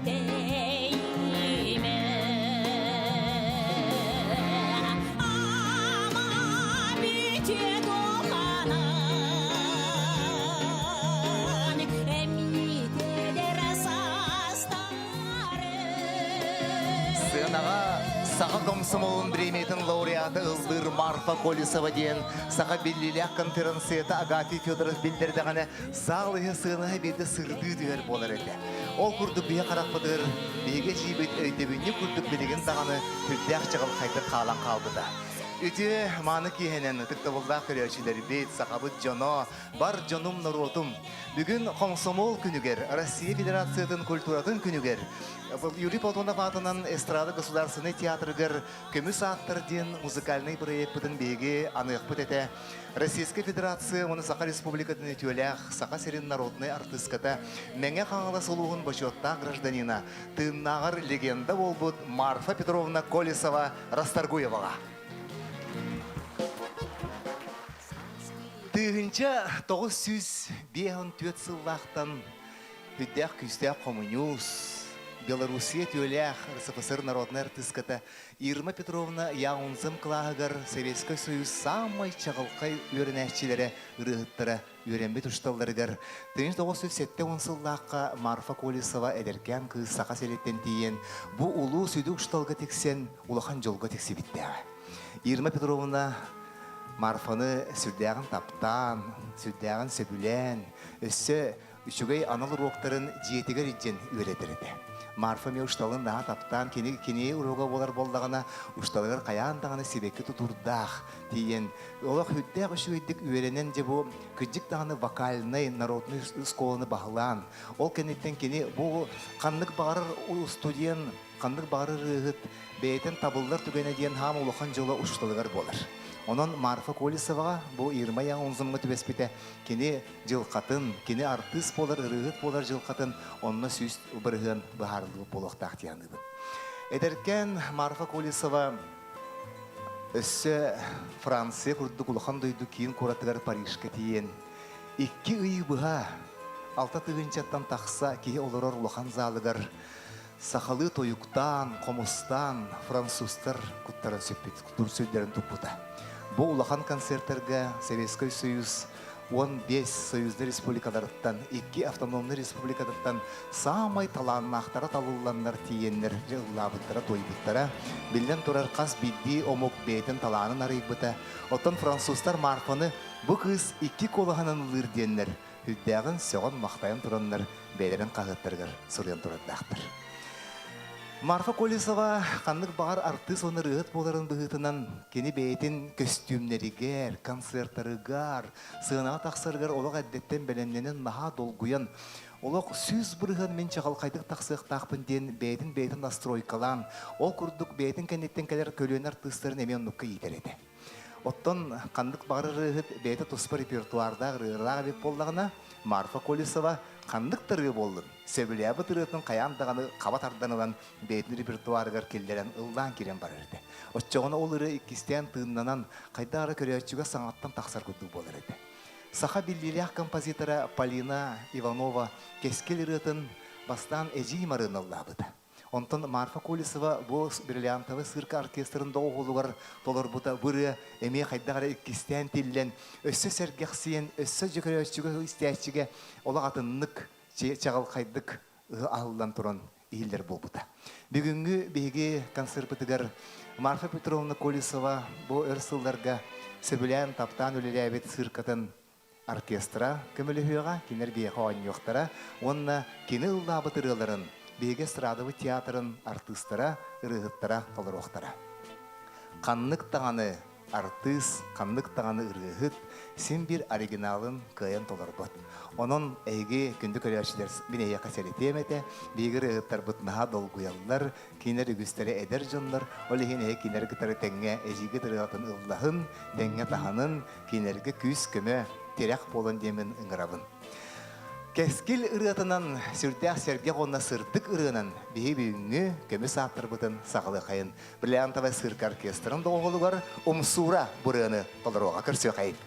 Тэйимэ Ама бүтүө дуоманан Эмиитэлэр саастары Сыанаҕа Саха комсомолун бириэмийэтин лауреата ыллыыр Марфа Колесова диэн саха биллиилээх конференцията Агафий Федоров биллэрдэҕинэ саал иһэ сыанаһа биирдэ сырдыы түһэр буолар этэ. Ол курдук биһи харахпытыгар биһиги эдьиийбит өйдөбүнньүк курдук билигин даҕаны сүрдээх чаҕылхайдык хаалан хаалбыта. Үтүө мааны киэһэнэн ытыктабыллаах көрөөччүлэрбит, сахабыт дьоно, бар дьонум норуотум. Бүгүн Комсомол күнүгэр, Россия Федерациятын культуратын күнүгэр Юрий Платонов аатынан эстрада государственнай театрыгар Көмүс ааттар диэн музыкальнай бырайыакпытын биһиги аныахпыт этэ. Российскай Федерация уонна Саха Республикатын үтүөлээх Саха сирин народнай артыыската, Мэҥэ Хаҥалас улууһун бочуоттаах гражданина, тыыннааҕар легенда буолбут Марфа Петровна Колесова Расторгуеваҕа. 1954 сыллаахтан Үрдээх күүстээх хомуньуус, Белоруссия үтүөлээх РСФСР народнай артыыската Ирма Петровна Яунзем кылааһыгар Советскай Союз саамай чаҕылхай үөрэнээччилэрэ, ырыаһыттара үөрэммит учууталларыгар 1970 сыллаахха Марфа Колесова эдэркээн кыыс Саха сириттэн тиийэн бу улуу сүдү учууталга тиксэн улахан дьолго тиксибиттээҕэ. Ирма Петровна Марфаны сүрдээҕин таптаан, сүрдээҕин сөбүлээн, өссө үчүгэй анал уруоктарын дьиэтигэр илдьэн үөрэтэр этэ. Марфа эмиэ учууталын наһаа таптаан, кини кини уруога буолар буоллаҕына, учууталыгар хайаан даҕаны сибэкки тутуурдаах тиийэн, олох үрдээх үчүгэйдик үөрэнэн дьэ бу кырдьык даҕаны вокальнай народнай школаны баһылаан, ол кэнниттэн кини бу ханнык баҕарар студент, ханнык баҕарар ырыаһыт бэйэтин табыллар түгэнэ диэн хаам улахан дьоло учууталыгар буолар. Онон Марфа Колесоваҕа бу Ирма Яунзумҥа түбэспитэ кини дьылҕатын, кини артыыс буолар, ырыаһыт буолар дьылҕатын онно 100% быһаарыллыбыт буолуохтаах дии саныыбын. Эдэркээн Марфа Колесова өссө Франция курдук улахан дойду киин куоратыгар Парижка тиийэн икки ый быһа алта тыһыынчаттан тахса киһи олорор улахан залыгар сахалыы тойуктаан, хомустаан французтар куттарын сүппүт, сүрдэрин туппута. Бу улахан концертарга Советский Союз 15 союзный республикаларыттан, икки автономный республикатыттан саамай талааннаахтара талылланнар тиийэннэр ыллаабыттара, туойбуттара. Биллэн турар, хас биирдии омук бэйэтин талаанын арыйбыта. Оттон французтар Марфаны бу кыыс икки куолаһынан ыллыыр диэннэр Үрдээҕин сөҕөн-махтайан тураннар бэйэлэрин хаһыаттарыгар суруйан турардаахтар. Марфа Колесова ханнык баҕар артыыс уонна ырыаһыт буоларын быһыытынан кини бэйэтин көстүүмнэригэр, концертарыгар, сыанаҕа тахсарыгар олох эрдэттэн бэлэмнэнэн наһаа долгуйан, олох 100% мин чаҕылхайдык тахсыахтаахпын диэн бэйэтин бэйэтин настройкалаан, ол курдук бэйэтин кэнниттэн кэлэр көлүөнэ артыыстарын эмиэ оннукка иитэр этэ. Оттон ханнык баҕарар ырыаһыт бэйэтэ туспа репертуардаах ырыалаах эбит буоллаҕына, Марфа Колесова ханнык да ырыа буоллун, сөбүлээбит ырыатын хайаан даҕаны хаба тардан ылан бэйэтин репертуарыгар киллэрэн ыллаан киирэн барар этэ. Оччоҕуна ол ырыа иккистээн тыыннанан, хайдах эрэ көрөөччүгэ саҥаттан тахсар курдук буолар этэ. Саха биллиилээх композитора Полина Иванова Кэскил ырыатын бастаан Эдьиий Марыына ыллаабыта. Онтон Марфа Колесова бу бриллиантовый цирка оркестрын доҕуһуолугар толорбута бу ырыа эмиэ хайдах эрэ иккистээн тиллэн, өссө сэргэхсийэн, өссө дьөкөрөөччүгэ истээччигэ олох атыннык, чаҕылхайдык аһыллан туран иһиллэр буолбута. Бүгүҥҥү биһиги концерпытыгар Марфа Петровна Колесова бу өр сылларга сөбүлээн, таптаан үлэлээбит циркатын оркестра көмөлөһүөҕэ, кинилэр биһиэхэ оонньуохтара уонна кини ыллаабыт ырыаларын биһиги эстрадабыт театрын артыыстара, ырыаһыттара толоруохтара. Ханнык даҕаны артыыс, ханнык даҕаны ырыаһыт син биир оригиналын кыайан толорбот. Онон эһиги күндү көрөөччүлэр мин эһиэхэ сэрэтиэм этэ, биһиги ырыаһыттарбыт наһаа долгуйаллар, кинилэр үгүстэрэ эдэр дьоннор, ол иһин эһиги кинилэри кытары тэҥҥэ эдьиийгит ырыатын ыллаһын, тэҥҥэ таһынын, кинилэргэ күүс-көмө, тирэх буолан диэмин ыҥырабын. Кэскил ырыатынан сүрдээх сэргэх уонна сырдык ырыанан биһи бүгүҥҥү көмүс ааттарбытын саҕалыахайын. Бриллиантовай цирк оркестрын доҕуһуолугар Умсуура бу ырыаны толоруоҕа көрсүөхайын.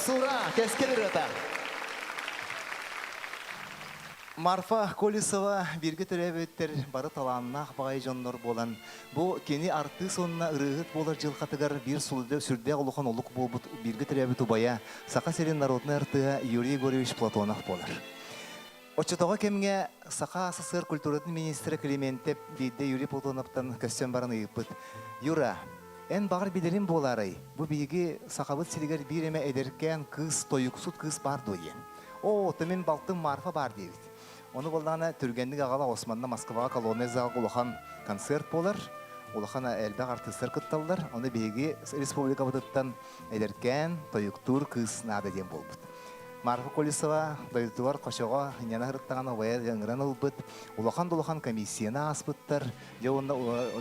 Умсуура, кэскил ырыата. Марфа Колесова бииргэ төрөөбүттэр бары талааннаах баҕайы дьоннор буолан, бу кини артыыс уонна ырыаһыт буолар дьылҕатыгар биир сүрдээх улахан олук буолбут бииргэ төрөөбүт убайа Саха сирин народнай артыыһа Юрий Егорович Платонов буолар. Оччотооҕу кэмҥэ Саха СССР культуратын министрэ Климентьев биирдэ Юрий Платоновтан көссөн баран ыйыппыт: «Юра, эн баҕар билэрин буолаарай, бу биһиги Сахабыт сиригэр биир эмэ эдэркээн кыыс, тойуксут кыыс баар дуо?» диэн. «Оо, то мин балтым Марфа баар» диэбит. Ону буоллаҕына түргэнник аҕала Османна Москваҕа колоннай залга улахан концерт буолар. Улахан элбэх артыыстар кытталлар. Ону биһиги республикабытыттан эдэркээн, тойуктуур кыыс наада диэн буолбут. Марфа Колесова дойдутугар Хочоҕо ньана сырыттаҕына убайа ыҥыран ылбыт, улахан да улахан комиссияны ааспыттар. Дьэ уонна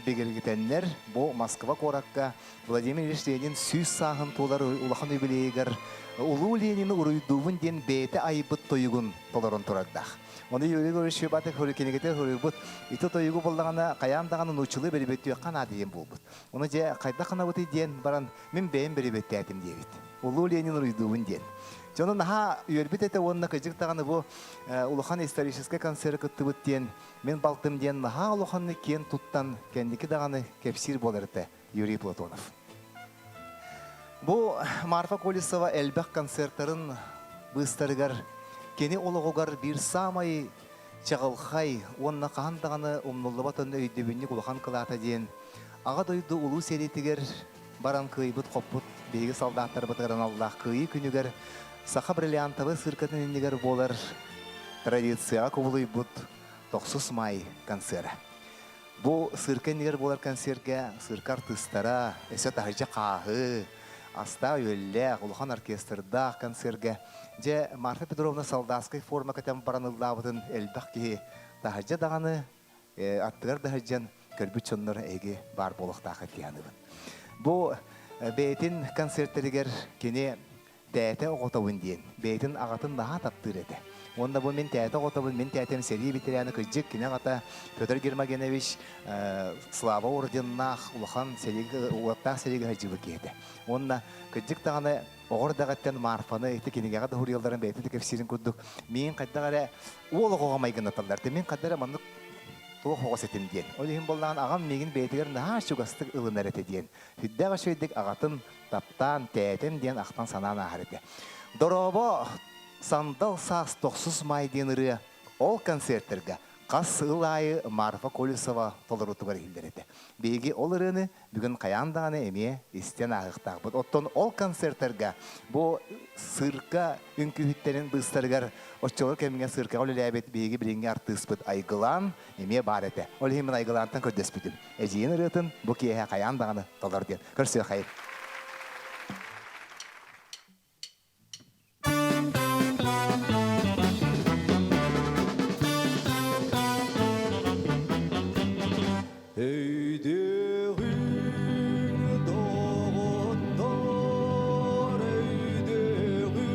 бигэргитэннэр бу Москва куоракка Владимир Ильич Ленин 100 сааһын туолар улахан юбилейыгар Улуу Ленини уруйдуубун диэн бэйэтэ айбыт тойугун толорон турардаах. Ону Юрий Егорович Щербатов кинигэтэ суруйбут ити тойугу буллаҕына хайаан даҕаны нууччалыы бэрибэттиэххэ наада диэн буолбут. Ону дьэ хайдах гынабытый диэн баран мин бэйэм бэрибэттээтим диэбит. Улуу Ленин уруйдуубун диэн. Дьону наһаа үөрбүт этэ уонна кыдьык даҕаны бу улахан историческай концеры кыттыбыт диэн мин балтым диэн наһаа улаханнык киэн туттан кэнники даҕаны кэпсиир буолар этэ Юрий Платонов. Бу Марфа Колесова элбэх концертарын быыстарыгар кини олоҕугар биир саамай чаҕылхай уонна хаһан даҕаны умнуллубат уонна өйдөбүнньүк улахан кылаата диэн Аҕа дойду улуу сэриитигэр баран кыайбыт-хоппут биһиги солдаттарбытыгар аналлаах Кыайыы күнүгэр саха бриллиантовай циркатын иннигэр буолар традицияҕа кубулуйбут Тохсус Маай концера. Бу цирка иннигэр буолар концергэ цирка артыыстара, өссө таһырдьа хааһы, астаах-үөллээх, улахан оркестрдаах концергэ дьэ Марфа Петровна солдатскай форма кэтэн баран ыллаабытын элбэх киһи таһырдьа даҕаны аттыгар да сылдьан көрбүт дьоннор эһиги баар буолуохтаах дии саныыбын. Бу бэйэтин концертэригэр кини тээтэ оҕотобун диэн бэйэтин аҕатын наһаа таптыыр этэ. Уонна бу мин тээтэ оҕотобун, мин тээтэм сэрии ветераны кырдьык кини аҕата Петр Гермогенович Слава орденнаах улахан сэриигэ уоттаах сэриигэ сылдьыбыт киһи этэ. Уонна кырдьык даҕаны оҕор даҕаттан Марфаны ити кинигэҕэ да суруйалларын бэйэтэ да кэпсиирин курдук миин хайдах эрэ уол оҕоҕо майгыннаталлар. Мин хайдах эрэ маннык туох оҕос этим диэн. Ол иһин буоллаҕын аҕам миигин бэйэтигэр наһаа чугастык ылынар этэ диэн. Сүрдээх үчүгэйдик аҕатын таптаан, тээтэн диэн ахтан санаан ааһар этэ. Дорообо, сандал саас тохсус маай диэн ырыа ол концертэргэ хас сыл аайы Марфа Колесова толоруутугар иһиллэр этэ. Биһиги ол ырыаны бүгүн хайаан даҕаны эмиэ истэн ааһыахтаахпыт. Оттон ол концертарга бу цирка үҥкүүһүттэрин быыстарыгар оччолор кэмҥэ циркаҕа үлэлээбит биһиги билиҥҥи артыыспыт Айгылаан эмиэ баар этэ. Ол иһин мин Айгылаантан көрдөспүтүм. Эдьиийин ырыатын бу киэһэ хайаан даҕаны толор диэн. Көрсүөххэйин. Өйдөөҕүҥ доҕоттор, өйдөөҕүҥ,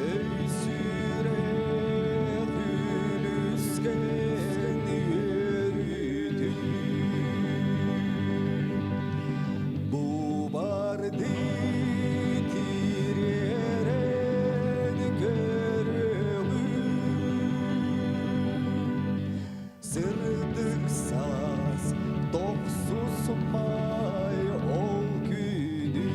өй сүрэх үлүскэн үөрүүтүн. Бу барды тириэрэн көрөҕүн, Сырдык саас тохсус маай ол күнү.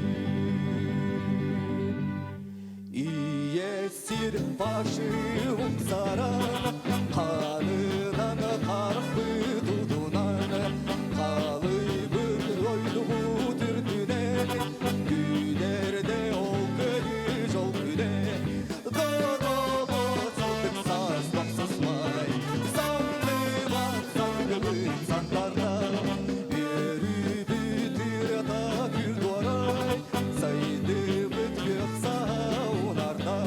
Ийэ сир фашиһым саран, ханынан харахпыт утунан, халыйбыт дойдубут үрдүнэн, күнэрдэ ол күнү жол күнэ, дорого сырдык саас тохсусмай, самныбат саргыбыт сандарда, үөрүүбүт ырыата күрдуорай, сайдыбыт күөх саунарда.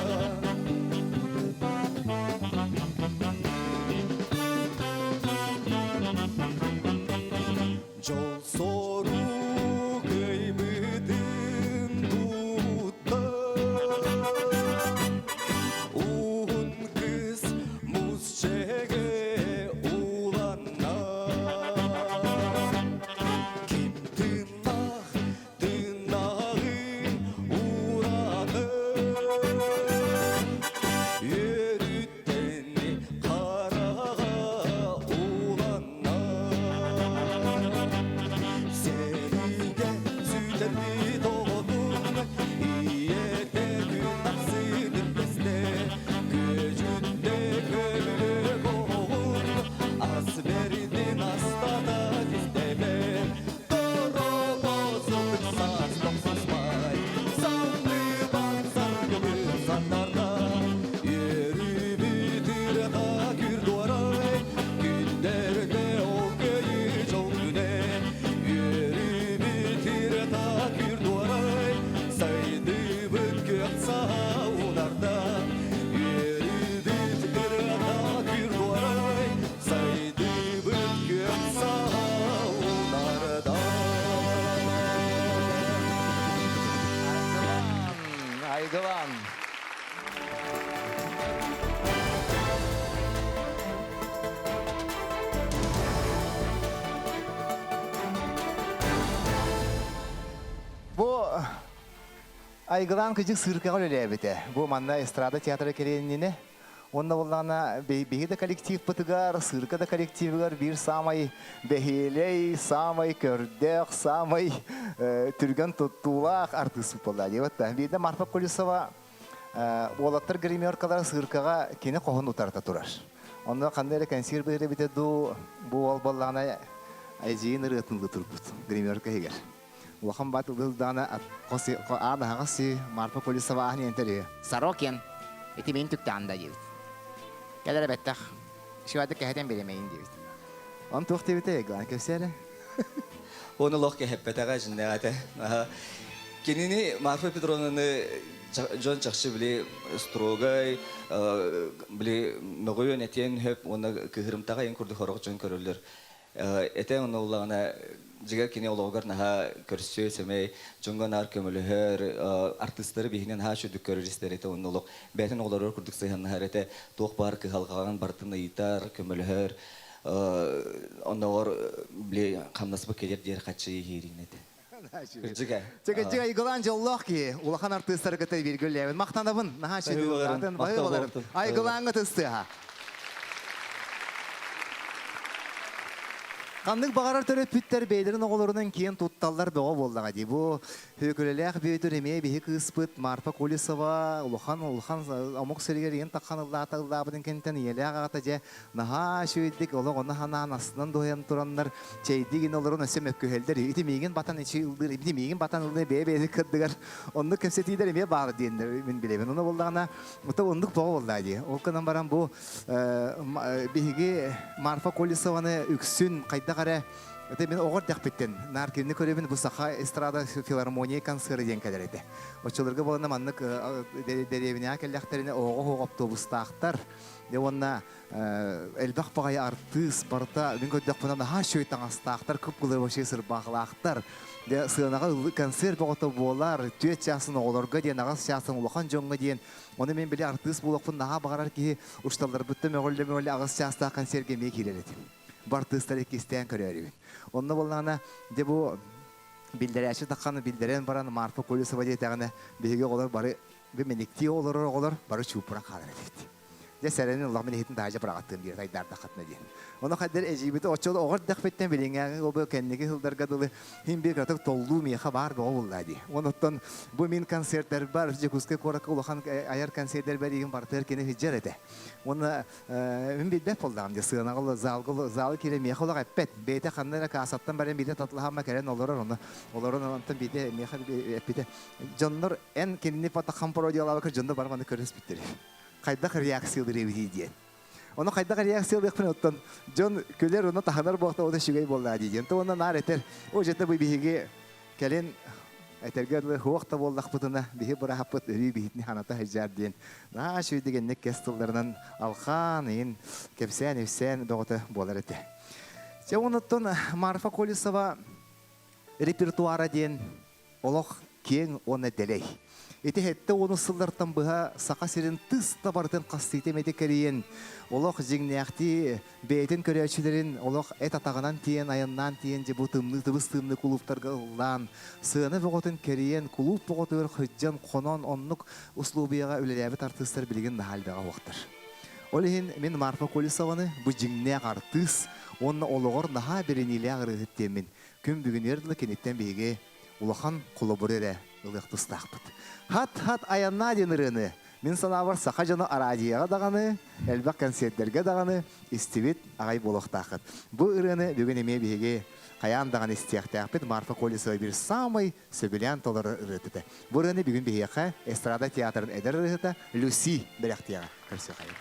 Айгылан. Бу Айгылаан кыдьык сыыркаҕа үлэлээбитэ. Бу манна эстрада театра кэлиэннинэ. Уонна буоллаҕына биһиги да коллективпытыгар, сыырка да коллективыгар биир саамай бэһиэлэй, саамай көрдөөх, саамай түргэн туттуулаах артыыспыт буолла диэбит да. Биирдэ Марфа Колесова уолаттар гримеркалара сыыркаҕа кини хоһун утарыта турар. Онно ханна эрэ кэнсиэр биэрэ дуу, бу уол буоллаҕына эдьиийин ырыатын ылыы турбут гримерка иһигэр. Улахан баат ылдаана аан аһаҕас Марфа Колесова аһын иэнтэр Сорокин ити мин түктэҕин да диэбит. Кэлэр эбэттэх. Шивады кэһэтэн биэрэмэйин диэбит. Он туох диэбитэ Глан кэпсээрэ? Оны лох кэһэппэтэҕэ дьиннээҕэ. Кинини Марфа Петровнаны дьон чахчы били строгай, били мөҕүөн этиэн хөп уонна кыһырымтаҕа ин курдук хорох дьон көрөллөр. Этэ онно уллаҕына дьиҥэр кини олоҕугар наһаа көрсүө, сэмэй, дьоҥҥо наар көмөлөһөр, артыыстары биһини наһаа үчүгдүк көрөр истэр этэ онно олох бэйэтин оҕолоругар курдук сыһыаннаһар этэ, туох баар кыһалҕаҕын барытын ыйытар, көмөлөһөр, оннооҕор били хамнаспыт кэлэр диэр хаччы иһиирин этэ. Кырдьыга. Чэ, айгылаан дьоллоох киһи, улахан артыыстары кытта бииргэ үлэлээбит. Махтанабын, наһаа үчүгэй баһыы Айгылааҥҥа тыстыаха. Ханнык баҕарар төрөппүттэр бэйэлэрин оҕолорунан киэн тутталлар бөҕө буоллаҕа дии. Бу Һүөкүлэлээх Бүөтүр эмиэ биһи кыыспыт Марфа Колесова улахан улахан омук сиригэр ийэн таххан ыллаата ыллаабытын кэнниттэн ийэлээх аҕата дьэ наһаа үчүгэйдик олох ону ханаан астынан дуһайан тураннар чэйдии гин олорон өссө мөккүһэллэр. Ити миигин батан ичи ыллыыр, ити миигин батан ыллыыр бэйэ-бэйэни кырдыгар оннук кэпсэтиилэр эмиэ баар диэннэр мин билэбин. Ону буоллаҕына Ото оннук тоҕо буолла дии. Ол гынан баран бу биһиги Марфа Колесованы үксүн хайдах эрэ это мин оҕор дэхпиттэн наар кинини көрөбүн бу саха эстрада филармония концеры диэн кэлэр этэ. Оччолорго буолана маннык дэриэбинэҕэ кэллэхтэринэ оҕо-оҕо автобустаахтар. Де уонна элбэх баҕайы артыыс барыта мин көрдөхпүнэ наһаа үчүгэй таҥастаахтар, кып-кылыр вообще сырбаахылаахтар. Дьэ сыанаҕа концерт бөҕөтө буолар, түөрт чаасын оҕолорго диэн, аҕыс чаасын улахан дьоҥҥо диэн. Ону мин били артыыс буолуохпун наһаа баҕарар киһи учууталларбыттан мөҕүллэ-мөҕүллэ аҕыс чаастаах концергэ эмиэ киирэр этим. Бу артыыстары иккистээн көрөөрүбүн. Онно буоллаҕына, дьэ бу биллэрээччи таххан биллэрэн баран Марфа Колесова диэтэҕинэ, биһиги оҕолор бары мэниктии олорор оҕолор бары чууппуран хаалар этибит. Дьэ сэрэнин улахан иһитин таһырдьа быраҕаттыам диир айдаардаххытына диэн. Ону хайдар эдьиийбит оччо оҕор дэхпиттэн билиҥҥээҥи ол кэнники сылдарга дылы иһин биир кыратык толлуу миэхэ баар бөҕө буолла дии. Онуттан бу мин концерттэрбэр Дьокуускай куоракка улахан айар концерттэрбэр иһин барытыгар кини сылдьар этэ. Уонна мин билбэт буоллаҕым дии сыанаҕа залга залы киирэн миэхэ олох эппэт. Бэйэтэ ханна эрэ кассаттан баран биирдэ татлаһамма кэлэн олорор ону олорон онтон биирдэ миэхэ эппитэ дьоннор эн кинини патахан пародиялаабакка дьоннор бары маны көрүспүттэр хайдах реакциялыыр эбитий диэн. Ону хайдах реакциялыахпын оттон дьон күлэр уонна таһынар буолта уонна үчүгэй буоллаа дии диэн. Уонна наар этэр, о дьэ бу биһиги кэлин этэргэ дылы хуох да буоллахпытына биһи быраһаппыт өрүү биһитини ханата сылдьар диэн наһаа үчүгэйдик инник кэс тылларынан алхаан иин кэпсээн ипсээн бөҕөтө буолар этэ. Дьэ онуттан Марфа Колесова репертуара диэн Олох киэҥ уонна дэлэй. Ити 70 сыллартан быһа Саха сирин тыс да барытын хастыыта эмэтэ кэрийэн, олох дьиҥнээхтии бэйэтин көрөөччүлэрин олох эт атаҕынан тиийэн, айаннаан тиийэн дьэ бу тымныы тыбыс тымныы кулууптарга ыллаан, сыана бөҕөтүн кэрийэн, кулууп бөҕөтүгэр сылдьан, хонон оннук услуобуйаҕа үлэлээбит артыыстар билигин наһаа элбэҕэ уохтар. Ол иһин мин Марфа Колесованы бу дьиҥнээх артыыс уонна олоҕор наһаа бэриниилээх ырыаһыт диэммин күн бүгүнүгэр дылы киниттэн биһиги улахан холобуру эрэ ылыах тустаахпыт. Хат-хат айаннаа диэн ырыаны мин санаабар саха дьоно араадьыйаҕа даҕаны, элбэх кэнсиэрдэргэ даҕаны истибит аҕай буолуохтааххыт. Бу ырыаны бүгүн эмиэ биһиги хайаан даҕаны истиэхтээхпит Марфа Колесова биир саамай сөбүлээн толорор ырыата этэ. Бу ырыаны бүгүн биһиэхэ эстрада театрын эдэр ырыаһыта Люси бэлэхтиэҕэ. Көрсүөххэйиҥ.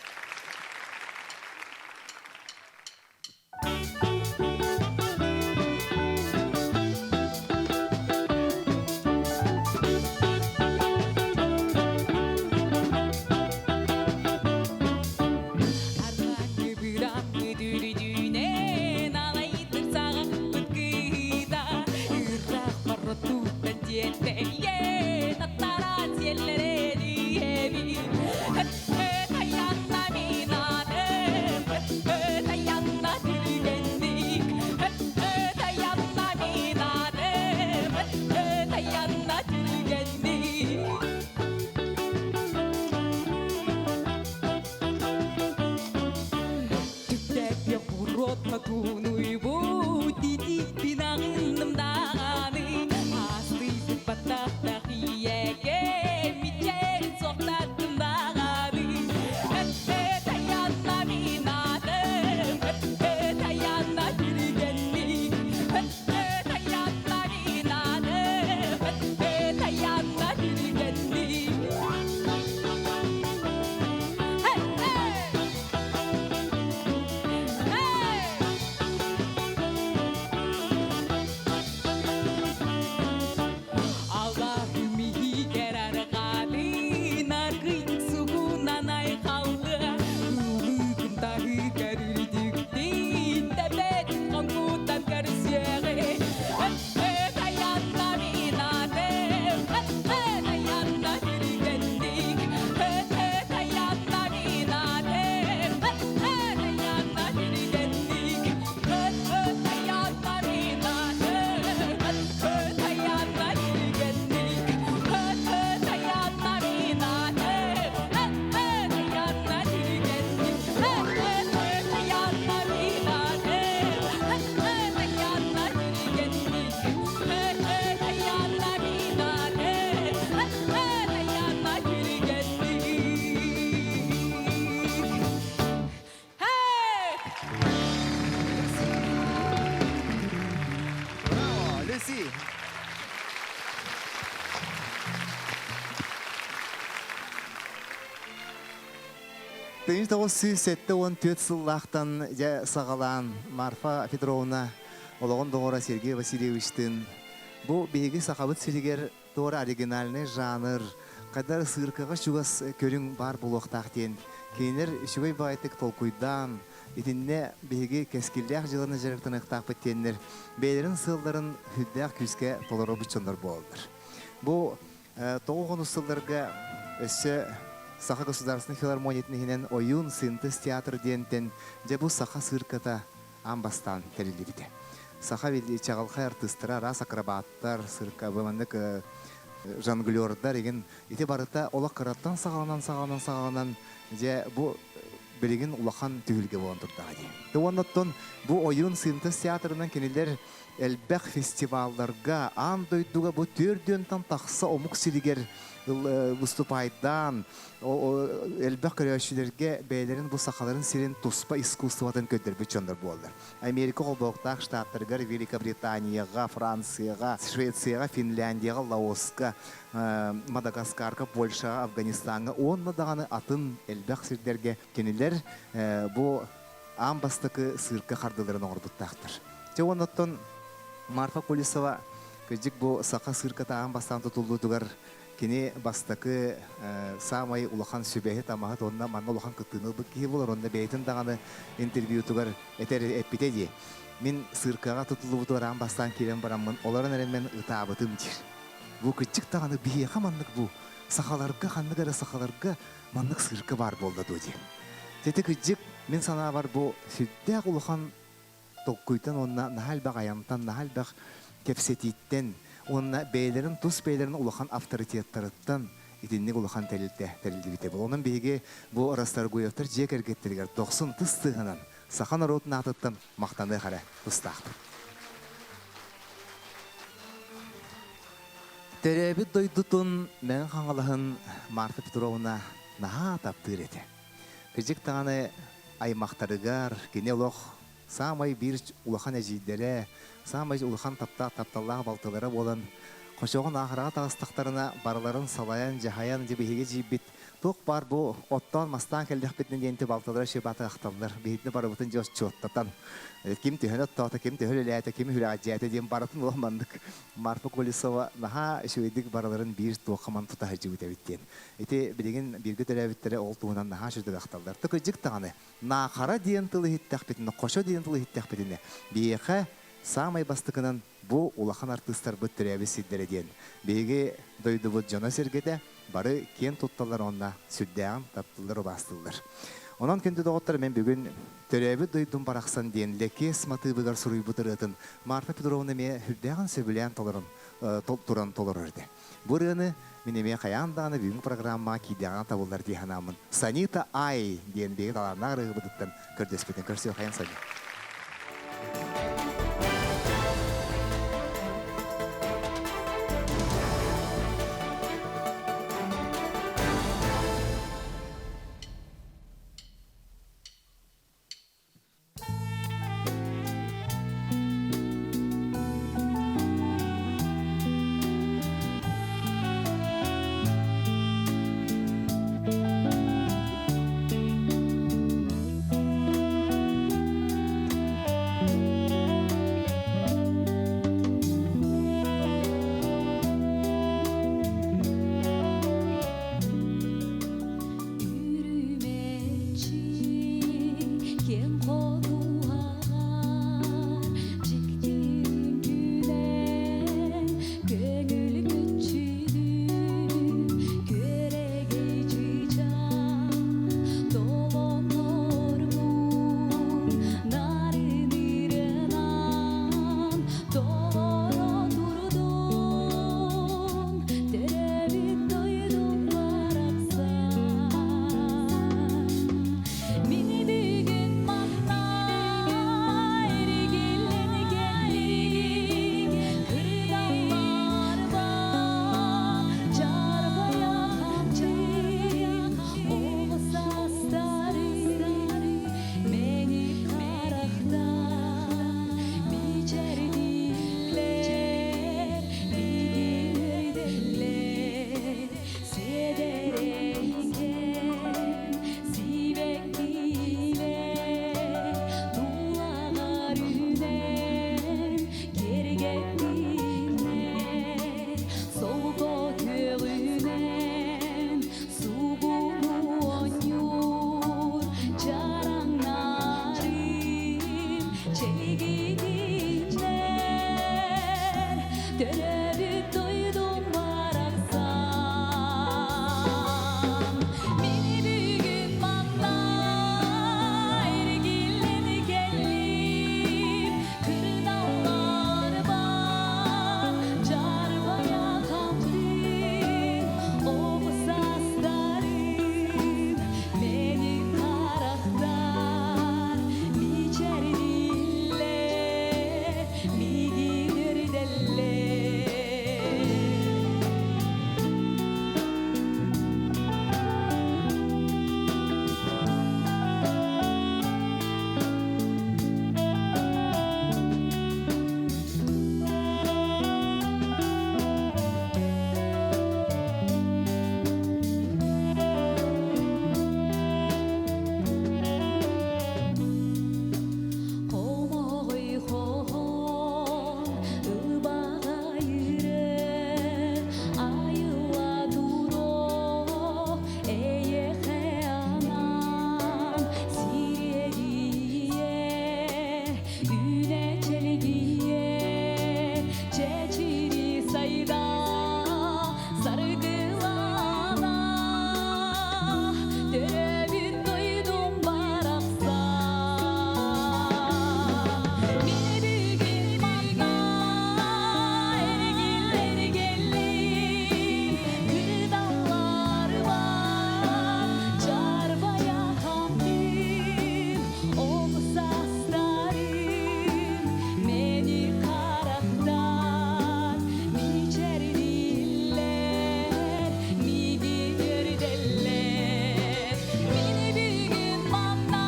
Хомуйбут итииппин аҕынным даҕаны Аастыйбыт баттахтаах ийэгэ Мичээрин суохтаттым даҕаны Өттө-тайанна мин атым Өттө-тайанна түргэнник Өттө-тайанна мин атым Өттө-тайанна түргэнник Hey, hey! Аллахым иһигэр арҕаатын аргый сугунан айхаллыа ыллыытын таһыгар үрдүктүн тэбэтин хоҥкуттан көрсүөҕэ Өт-өт айанна мин атым өт-өт айанна түргэнник өт-өт айанна мин атым өт-өт айанна түргэнник өт-өт айанна мин атым өт-өт айанна түргэнник өт-өт айанна мин атым өт-өт айанна түргэнник өт-өт айанна мин атым өт-өт айанна түргэнник өт-өт айанна мин атым өт-өт айанна түргэнник Hey! Браво, Люси! Тыйын 974 сыллаахтан дьэ саҕалаан Марфа Петровна олоҕун доҕоро Сергей Васильевичтыын бу биһиги Сахабыт сиригэр туора оригинальный жанр, хайдар сыыркаҕа чугас көрүҥ баар буолуохтаах диэн кинилэр үчүгэй баҕайытык толкуйдаан, итиннэ биһиги кэскиллээх дьыаланы дьарыктаныахтаахпыт диэннэр бэйэлэрин сыалларын сүрдээх күүскэ толоробут дьоннор буолаллар. Бу 90 сылларга өссө Саха государственнай филармониятын иһинэн Ойуун синтез театр диэнтэн дьэ бу саха сыырката аан бастаан тэриллибитэ. Саха чаҕылхай артыыстара, араас акробаттар, сырка, маннык жонглердар игин ити барыта олох кыраттан саҕаланан саҕаланан саҕаланан дьэ бу билигин улахан түһүлгэ буолан турдаҕа дии. Уонна оттон бу ойуун синтез театрынан кинилэр элбэх фестивалларга аан дойдуга бу төрдүөнтэн тахса омук сиригэр выступайдаан элбэх көрөөччүлэргэ бэйэлэрин бу сахаларын сирин туспа искусствотын көрдөрбүт дьоннор буоллар. Америка холбоһуктаах штаттарыгар, Великобританияҕа, Францияҕа, Швецияҕа, Финляндияҕа, Лаоска, Мадагаскарга, Польшаҕа, Афганистаҥҥа уонна даҕаны атын элбэх сирдэргэ кинилэр бу аан бастакы сыырка хардыыларын оҥорбуттаахтар. Дьэ уонна оттон Марфа Колесова кырдьык бу саха сыырката аан бастаан тутуллуутугар кини бастакы саамай улахан сүбэһит-амаһыт уонна манна улахан кыттыыны ылбыт киһи буолар уонна бэйэтин даҕаны интервьютугар этэр эппитэ дии. Мин сыыркаҕа тутуллубутугар аан бастаан киирэн бараммын олорон эрэн мен ытаабытым диир. Бу кырдьык даҕаны биһиэхэ маннык бу сахаларга ханнык эрэ сахаларга маннык сыырка баар буолла дуо диэн. Ити кырдьык мин санаабар бу сүрдээх улахан толкуйтан уонна наһаа элбэх айантан, наһаа элбэх кэпсэтииттэн уонна бэйэлэрин тус бэйэлэрин улахан авторитеттарыттан итинник улахан тэрилтэ тэриллибитэ. Онон биһиги бу Расторгуевтар дьиэ кэргэттэригэр дохсун тыс тыаһынан саха норуотун аатыттан махтаныах эрэ тустаахпыт. Төрөөбүт дойдутун Мэҥэ Хаҥалаһын Марфа Петровна наһаа таптыыр этэ. Кырдьык даҕаны аймахтарыгар кини олох саамай биир улахан эдьиийдэрэ, саамай улахан таптаах тапталлаах балтылара буолан, хочоҕун аахыраҕа таҕыстахтарына барыларын салайан, дьаһайан дьэ биһиги эдьиийбит туох баар бу оттоон-мастаан кэллэхпитинэ диэн балтылара сүбэ ахталлар. Биһигини барыбытын дьэ отчуоттатан, ким төһөнү оттоото, ким төһө үлэлээтэ, ким үрэҕэлдьээтэ диэн барытын олох маннык Марфа Колесова наһаа үчүгэйдик барыларын биир туохха ман тута сылдьыбыт эбит диэн. Ити билигин бииргэ төрөөбүттэрэ ол туһунан наһаа сүрдүк ахталлар. Тыкыдьык даҕаны Наахара диэн тыл иһиттэхпитинэ, Хочо диэн тыл иһиттэхпитинэ, биһиэхэ саамай бастакынан бу улахан артыыстарбыт төрөөбүт сирдэрэ диэн. Биһиги дойдубут дьоно-сэргэтэ бары киэн тутталлар уонна сүрдээҕин таптыыллар-убаастыыллар. Онон күндү доҕоттор, мен бүгүн Төрөөбүт дойдум барахсан диэн Лэкиэс матыыбыгар суруйбут ырыатын Марфа Петровна эмиэ сүрдээҕин сөбүлээн толорон туран толорор этэ. Бу ырыаны мин эмиэ хайаан даҕаны бүгүҥҥү программаҕа киирдэҕинэ табыллар дии санааммын Санита Ай диэн биһиги талааннаах ырыаһыбытыттан көрдөспүтүн көрсүөххэйин Саня. Иһитиннэр төрөөбүт дойдум барахсан. Мин бүгүн манна эргиллэн кэллим, кырдалларбар дьарбайа хаптым, оҕо саастарым мэник харахтар мичээрдииллэр, миигин үөрдэллэр. Хомоҕой хоһоон ылбаҕай үрэ, айылла туруо эйиэхэ анаан сириэдийэ, үүнэ чэлгийэ, чэчири сайда саргылана, төрөөбүт дойдум барахсан. Мин бүгүн манна эргиллэн кэллим, кырдалларбар чарбайа хаптым, оҕо саастарым мэник харахтар мичээрдииллэр, миигин үөрдэллэр. Мин бүгүн манна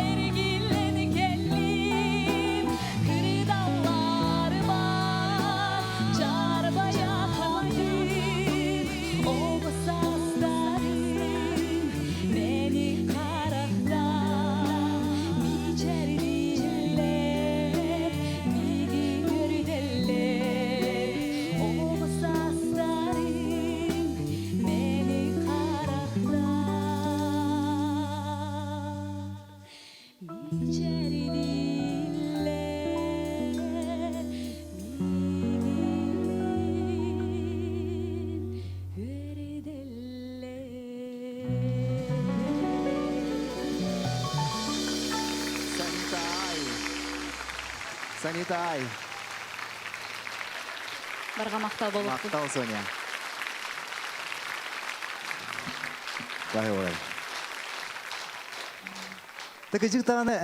эргиллэн кэллим, кырдалларбар чарбайа хаптым, оҕо саастарым мэник харахтар мичээрдииллэр, миигин үөрдэллэр. Оҕо саастарым мэник харахтар мичээрдииллэр, миигин үөрдэллэр. Санитай! Санитай! Барҕа махтал буолуохтун. Махтал, Соня. Бай Такыжык даҕаны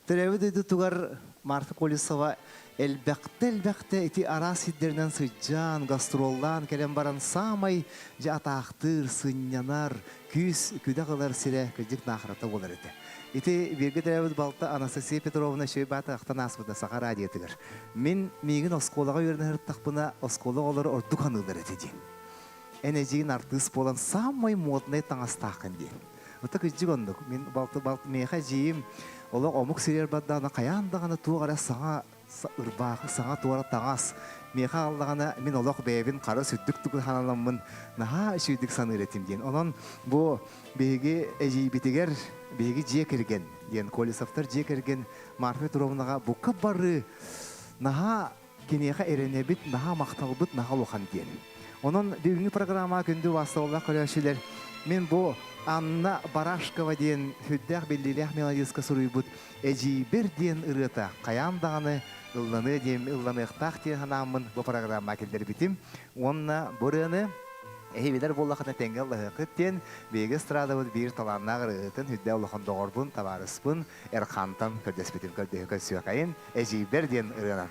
төрөөбүт дойдутугар Марфа Колесова элбэхтэ-элбэхтэ ити араас сирдэринэн сылдьан, гастроллаан кэлэн баран саамай дьэ атаахтыыр, сынньанар, күүс, күдэх ылар сирэ кырдьык Наахарата буолар этэ. Ити бииргэ төрөөбүт балта Анастасия Петровна Шөйбаата ахтан ааспыта Саха радиотыгар. Мин миигин оскуолаҕа үөрэнэ сырыттахпына оскуола оҕолоро ордук аныыллар этэ диэн. Эн эдьиийин артыыс буолан саамай моднай таҥастааххын диэн. Ытык кырдьык оннук. Мин балты балт миэхэ эдьиийим олох омук сиригэр бардаҕына хайаан даҕаны туох эрэ саҥа ырбаахы, саҥа туора таҥас миэхэ аҕаллаҕына мин олох бэйэбин хара сүрдүк тугу ханаламмын наһаа үчүгүйдүк саныыр этим диэн. Онон бу биһиги эдьиийбитигэр биһиги дьиэ кэргэн диэн Колесовтар дьиэ кэргэн Марфа Петровнаҕа бука бары наһаа киниэхэ эрэнэбит, наһаа махталбыт наһаа улахан диэн. Онон бүгүҥҥү программаҕа күндү убаастабыллаах көрөөччүлэр, мин бу Анна Барашкова диэн сүрдээх биллиилээх мелодистка суруйбут Эдьиийбэр диэн ырыата хайаан даҕаны ылланыа диэн ылланыахтаах диэн санааммын бу программаҕа киллэрбитим. Уонна бу ырыаны эһи билэр буоллаххытына тэҥҥэ ыллаһыаххыт диэн биһиги эстрадабыт биир талааннаах ырыаһытын үрдэ улахан доҕорбун, табаарыспын Эрхантан көрдөспүтүм көрдөһө көрсүөхэйин Эдьиийбэр диэн ырыанан.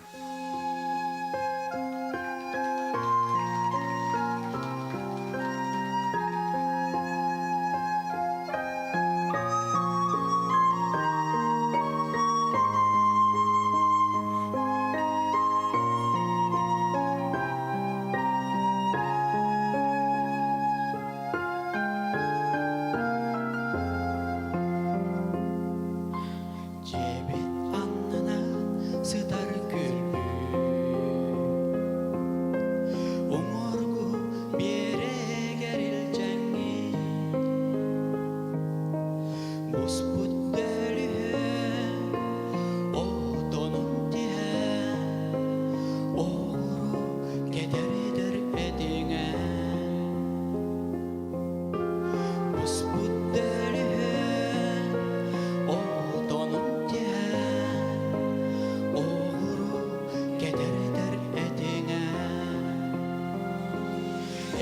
Дьиэбит аннынан сытар күлбүт.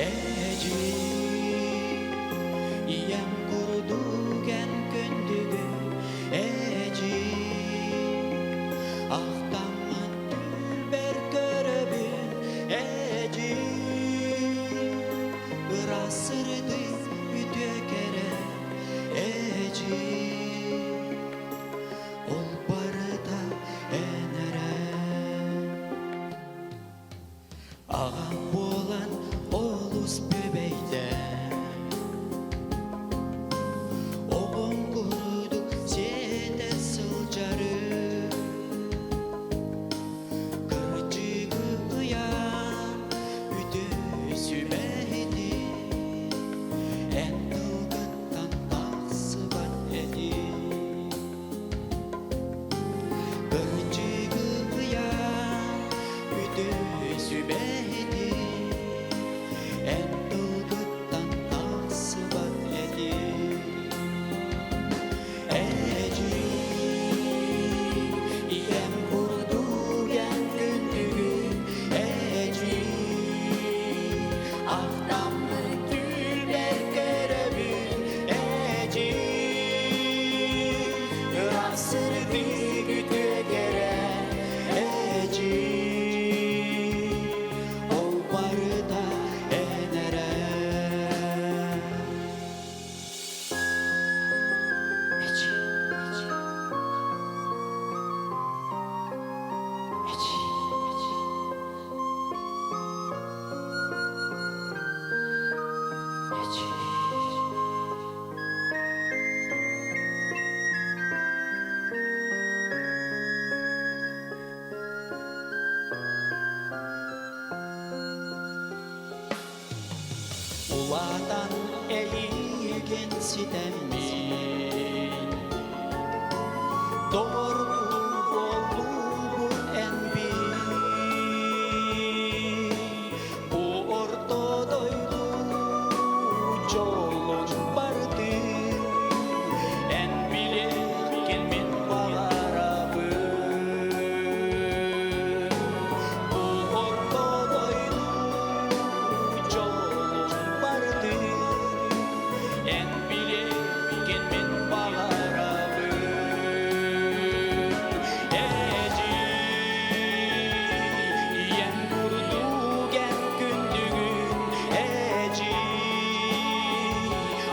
Эдьиий, ийэм курдук эн күндүгүн, эдьиий, ахтаммын түүлбэр көрөбүн, эдьиий, ыраас сырдык үтүө кэрэ, эдьиий, ол барыта эн эрэ. Аҕам буолан олус бүбэйдээн, Оҕом курдук сиэтэ сылдьарым. Кырдьыгы ыйаан үтүө сүбэһитин, Эн тылгыттан тахсыбат этим. Кырдьыгы ыйаан үтүө сүбэһитин, Эн тылгыттан тахсыбат этим. Эдьиий, ийэм курдук эн күндүгүн, эдьиий, ахтаммын түүлбэр көрөбүн, эдьиий, ыраах сырдык үтүө кэрэ, эдьиий, ол барыта эн эрэ. Эдьиий, эдьиий, эдьиий, эдьиий. Улаатан эйигин ситэммин, Доҕордуу буоллубут эн биир. Бу орто дойду дьолун бардын, Эн билиэххин мин баҕарабын. Бу орто дойду дьолун бардын, Эн билиэххин мин баҕарабын. Эдьиий, ийэм курдук эн күндүгүн, эдьиий,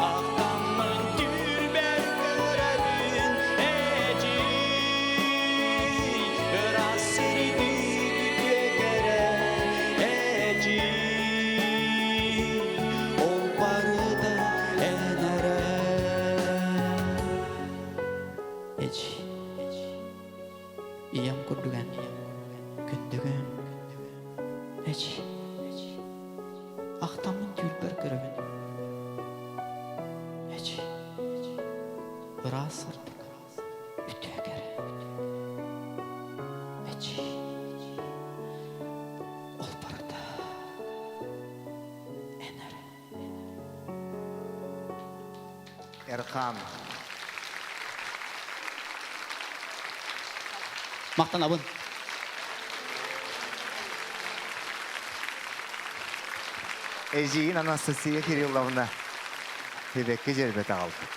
ахтаммын түүлбэр көрөбүн, эдьиий, ыраас сырдык үтүө кэрэ, эдьиий, ол барыта эн эрэ. Эдьиий, ийэм курдук эн күндүгүн, эдьиий, ахтаммын түүлбэр көрөбүн. Эдьиий, ыраас сырдык, үтүө кэрэ. Эдьиий, ол барыта эн эрэ. Эрхан. Махтанабын. Эдьиийин Анастасия Кирилловна Сибэкки дьэрбэтэ аҕалбыт.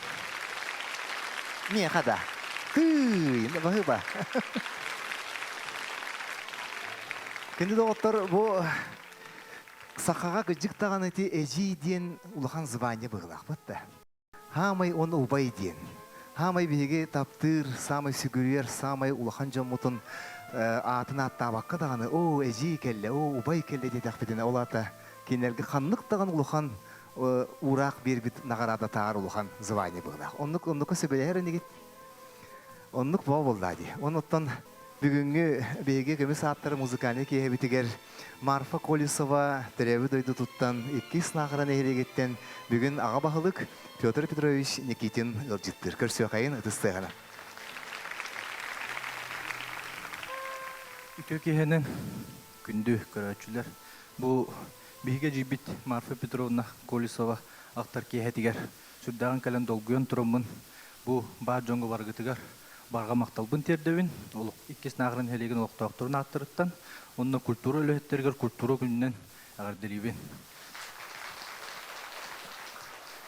Миэхэ да. Тыый, баһыыба. Күндү доҕоттор, бу сахаҕа кыдьык даҕаны ити эдьиий диэн улахан звание быһыылаахпыт да. Хаамай уонна убай диэн. Хаамай биһиги таптыыр, саамай сүгүрүйэр, саамай улахан дьоммутун аатын ааттаабакка даҕаны, оо, эдьиий кэллэ, оо, убай кэллэ диэтэхпитинэ, ол аата кинилэргэ ханнык даҕаны улахан уураах биэрбит наҕараадатааҕар улахан звание быһыылаах. Оннук оннукка сөбүлэһэр инигит? Оннук боо буоллаа дии. Онуттан бүгүҥҥү биһиги көмүс ааттары музыкальнай киэһэбитигэр Марфа Колесова төрөөбүт дойдутуттан иккис Наахара нэһилиэгиттэн бүгүн аҕа баһылык Петр Петрович Никитин ыалдьыттыыр. Көрсүөхайын ытыс тыаһына. Үтүө киэһэнэн күндү көрөөччүлэр. Бу биһиги эдьиийбит Марфа Петровна Колесова ахтар киэһэтигэр сүрдээҕин кэлэн долгуйан тураммын бу баар дьоҥҥо барыгытыгар барҕа махталбын тиэрдэбин. Олох иккис Наахара нэһилиэгин олохтоохторун ааттарыттан уонна культура үлэһиттэригэр культура күнүнэн эҕэрдэлиибин.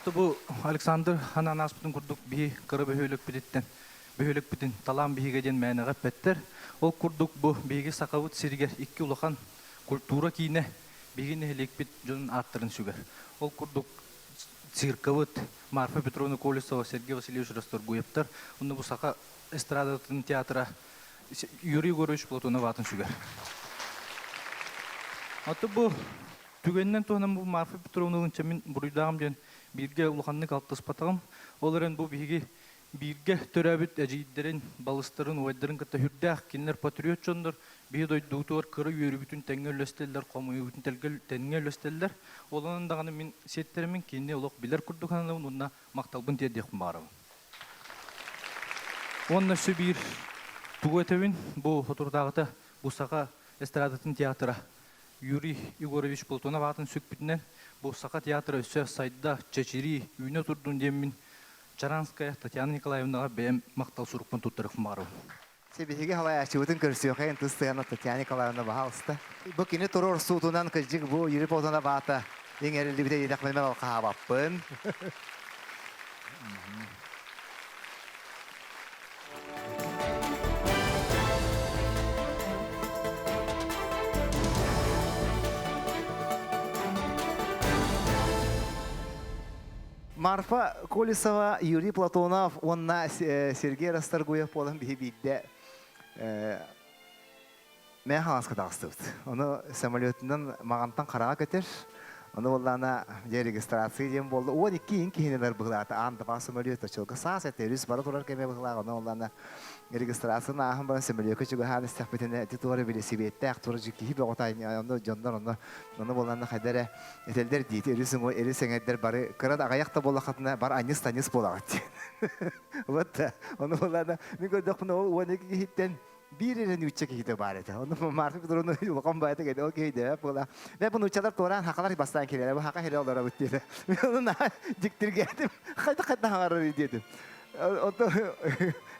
Бу Александр ханаан ааспытын курдук биһи кыра бөһүөлэкпититтэн бөһүөлэкпитин талаан биһигэ диэн мээнэҕэ эппэттэр. Ол курдук бу биһиги Сахабыт сиригэр икки улахан культура киинэ биһиги нэһилиэкпит дьонун ааттарын сүгэр. Ол курдук циркабыт Марфа Петровна Колесова, Сергей Васильевич Расторгуевтар, онно бу саха эстрадатын театра Юрий Егорович Платонов аатын сүгэр. Аты бу түгэнинэн туһанан бу Марфа Петровналыын мин буруйдааҕым диэн бииргэ улаханнык алтыспатаҕым. Ол эрэн бу биһиги бииргэ төрөөбүт эдьиийдэрин, балыстарын, убайдарын кытта сүрдээх кинилэр патриот дьоннор биһи дойдубутугар кыра үөрүүбүтүн тэҥҥэ үллэстэллэр, хомуйуубутун тэҥҥэ үллэстэллэр. Ол онон даҕаны мин сиэттэримин кинини олох билэр курдук сананабын уонна махталбын тиэрдиэхпин баҕарабын. Уонна өссө биир тугу этэбин, бу соторутааҕыта бу саха эстрадатын театра Юрий Егорович Платонов аатын сүкпүтүнэн бу саха театра өссө сайда, чэчирии, үүнэ турдун диэммин Чаранская Татьяна Николаевнаҕа бэйэм махтал сурукпун туттарыахпын баҕарабын. Биһиги халайааччыбытын көрсүөххэйин тыс сыһана Татьяна Николаевна баһаалыста. Бу кини туруорсуутунан кырдьык бу Юрий Платонов аата иҥэриллибитэ диэтэхпинэ мен алхаабаппын. Марфа Колесова, Юрий Платонов уонна Сергей Расторгуев буолан биһи биирдэ Мэ хаҥаска таҕыстыбыт. Ону самолетунан Маҕантан хараҕа көтөр. Ону буоллаана дьэ регистрация диэн буолла. 12 иин киһинилэр быһылаата. Аан дабаа самолет очолго саас этэ өрүс бара турар кэмэ быһылаах. Ону буоллаана регистрацияны ааһан баран самолекка чугаһаан истэхпитинэ ити туора билисибиэттээх туора киһи бөҕөтө онно дьоннор онно ону буоллаана хайда эрэ этэллэр диити өрүс өрүс эҥэрдэр бары кыра да аҕыйах да буоллаххытына бар анньыс-танньыс буолаҕыт диэн. Вот ону буоллаана мин көрдөхпүнэ ол 12 киһиттэн биир эрэ нуучча киһитэ баар этэ. Ону Марфа Петровна улахан баайта кэлэ, ол киһи дэбэп буола. Мэ бу нууччалар туораан хахалар бастаан кэлэлэр, бу хака хиле олоробут диэтэ. Мен ону наһаа дьиктиргээтим. Хайда хайда хаҥарар диэтим. Ото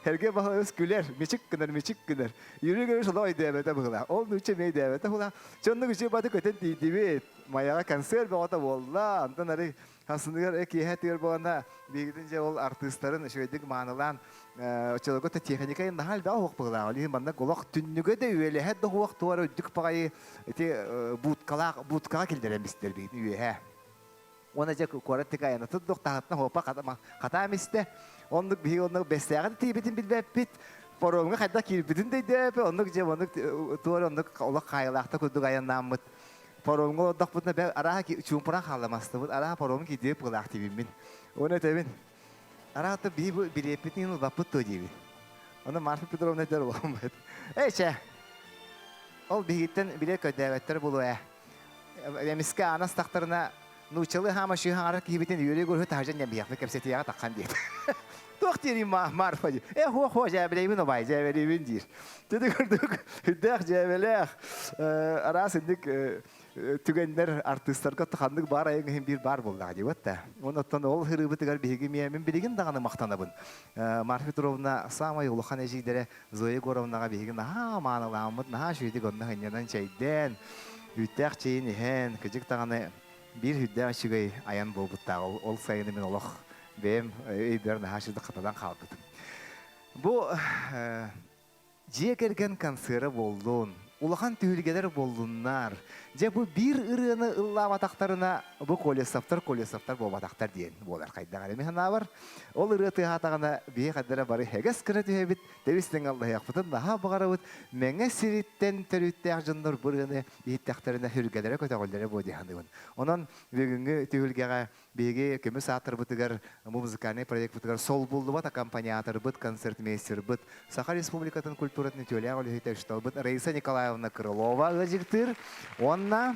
Эрге баһылайыс күлэр, мичик гынар, мичик гынар. Юрий Григорьевич олох өйдөөбөтө быһыылаах. Ол нуучча эмиэ өйдөөбөтө быһыылаах. Чоннук үчүгэй баты көтөн тиийдибит. Майаҕа концерт бөҕөтө буолла. Онтон арый Хасыныгар киэһэ тыгар буолана биһигитин дьэ ол артыыстарын үчүгэйдик маанылаан оччолорго да техника наһаа элбэх уһук быһыылаах. Ол иһин манна олох түннүгэ да үөлэһэ да уһуох туора үрдүк баҕайы ити будкалаах будкаҕа киллэрэн бистэр биһигитин үөһэ. Уонна дьэ куорат тик айана турдук таһыттан хуоппа хатаам истэ. Оннук биһиги оннук бэстээҕи да тиийбитин билбэппит. Паромҥа хайдах киирбитин да өйдөөбөппүт. Оннук дьэ оннук туора оннук олох хаайылаахта курдук айаннааммыт. Паромҥа олордохпутуна бэл арааһа чуумпуран хаалламастыбыт, арааһа паромун киирдибит быһыылаах диибин. Уонна этэбин, арааһа биһи бу билиэппитин ылбаппыт дуо диибин. Ону Марфа Петровна этэр улахан Эй, чэ, ол биһигиттэн билиэт көрдөөбөттөр буолуо ээ. Эмискэ аана астахтарына нууччалыы хаама шыы хаҥарар киһибитин үөрүү көрү таһырдьа ньэмбиһиэхпит кэпсэтиэҕэ таххан диэт. Туох диэрий Марфа диир. Э, хуо-хуо дьээбэлэйбин убай, дьээбэлиибин диир. Тити курдук үрдээх дьээбэлээх араас инник түгэннэр артыыстарга ханнык баар айан иһин биир баар буоллаҕа диэбэт да. Онон ол ырыыбытыгар биһиги мин билигин даҕаны махтанабын. Марфа Петровна саамай улахан эдьиийдэрэ Зоя Егоровнаҕа биһиги наһаа маанылааммыт, наһаа үчүгэйдик онно сынньанан чэйдээн, үүттээх чэйин иһэн, кыдьык даҕаны биир үрдээх үчүгэй айан буолбуттаах. Ол сайыны мин олох бэйэм өйбөр наһаа үчүгэйдик хатанан хаалбытым. Бу дьиэ кэргэн концера буоллун, улахан түһүлгэлэр буоллуннар. Дьэ бу биир ырыаны ыллаабатахтарына бу Колесовтар Колесовтар буолбатахтар диэн буолар хайдах эрэ мин санаабар. Ол ырыа тыаһаатаҕына биһи хайдара бары һэгес гына түһэбит, тэбис-тэҥ аллаһыахпытын наһаа баҕарабыт. Мэҥэ сириттэн төрүттээх дьоннор бу ырыаны иһиттэхтэринэ сүргэлэрэ көтөҕүллэрэ буо дии саныыбын. Онон бүгүҥҥү түһүлгэҕэ биһиги көмүс аатырбытыгар бу музыкальнай проекпытыгар солбуллубат аккомпаниаторбыт, концертмейстербыт, Саха Республикатын культуратын үтүөлээх үлэһитэ учууталбыт Раиса Николаевна Крылова ыалдьыттыыр уонна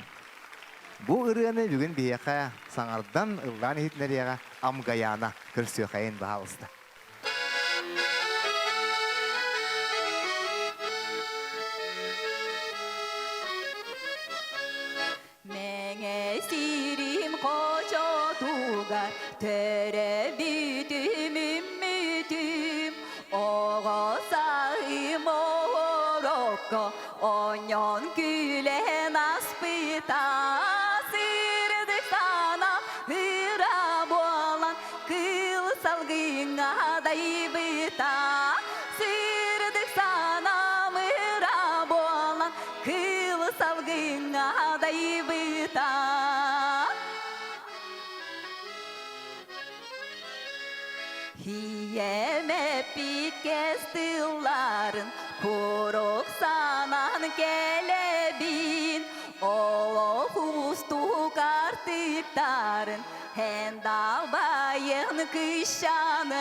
бу ырыаны бүгүн биһиэхэ саҥардан ыллаан иһитиннэриэҕэ Амгаяна көрсүөххэйин баһаалыста. Мэҥэ сирим хочотугар төрөбүтүм үммүтүм оҕо саһым оһорокко онньон күлэн аспыта сырдык санаа ыра буолан. салгыҥҥа дайбыта Сырдык санаам ыра буолан кыл салгыҥҥа дайбыта Ийэм эппит кэс тылларын курук санаан кэлэбин Олох уустук артыктарын эн далбайын кыщаным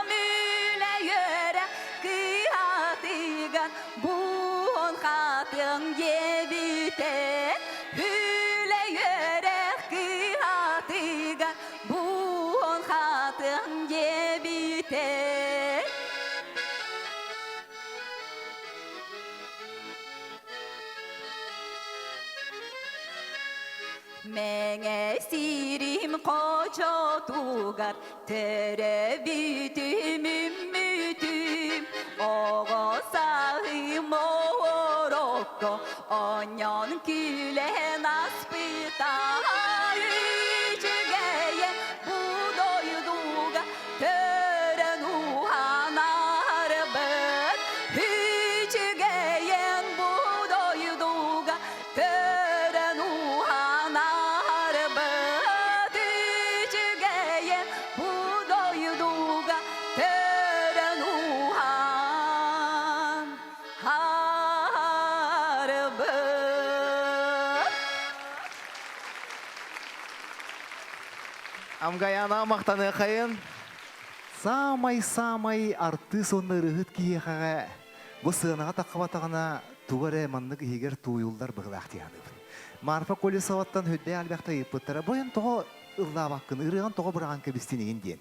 үлэ үөрэ кыһатыган буон хатыҥ диэбитэ Үлэ үөрэх кыһатыган буон хатыҥ диэбитэ Мэҥэ сирим хочотугар төрөбүтүм үммүтүм оҕо сааһым оорокко онньон күлэн аспыта үчүгэйэ бу дойдуга төрөн уһанарбыт үчүгэйэн бу дойдуга Төрөн уһанарбыт үчүгэйин бу дойдуга төрөн уһан арбыт. Амгаяна мақтаныахайын. Самай-самай артыыс уонна ырыһыт киһиэхэҕэ Бу сыанаҕа таххыбатаҕына тугу эрэ маннык иһигэр тууйуллар быһыылаах дии саныыбын. Марфа Колесоваттан үрдээх элбэхтэ ыйыппыттара, бу эн тоҕо ыллаабаккын, ырыаҕын тоҕо быраҕан кэбистин игин диэн.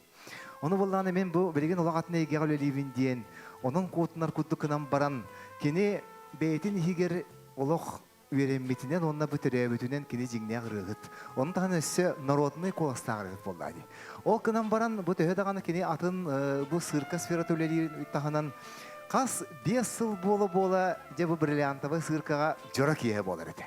Ону буоллаҕына мин бу билигин олох атын эйгэҕэ үлэлиибин диэн, онон куотунар курдук гынан баран, кини бэйэтин иһигэр олох үөрэммитинэн уонна бу төрөөбүтүнэн кини дьиҥнээх ырыаһыт. Ону таһынан өссө народнай куоластаах ырыаһыт буоллаа дии. Ол гынан баран бу төһө даҕаны кини атын бу сыырка сферата үлэлиир таһынан хас 5 сыл буола-буола дьэ бу бриллиантовай сыыркаҕа дьоро киэһэ буолар этэ.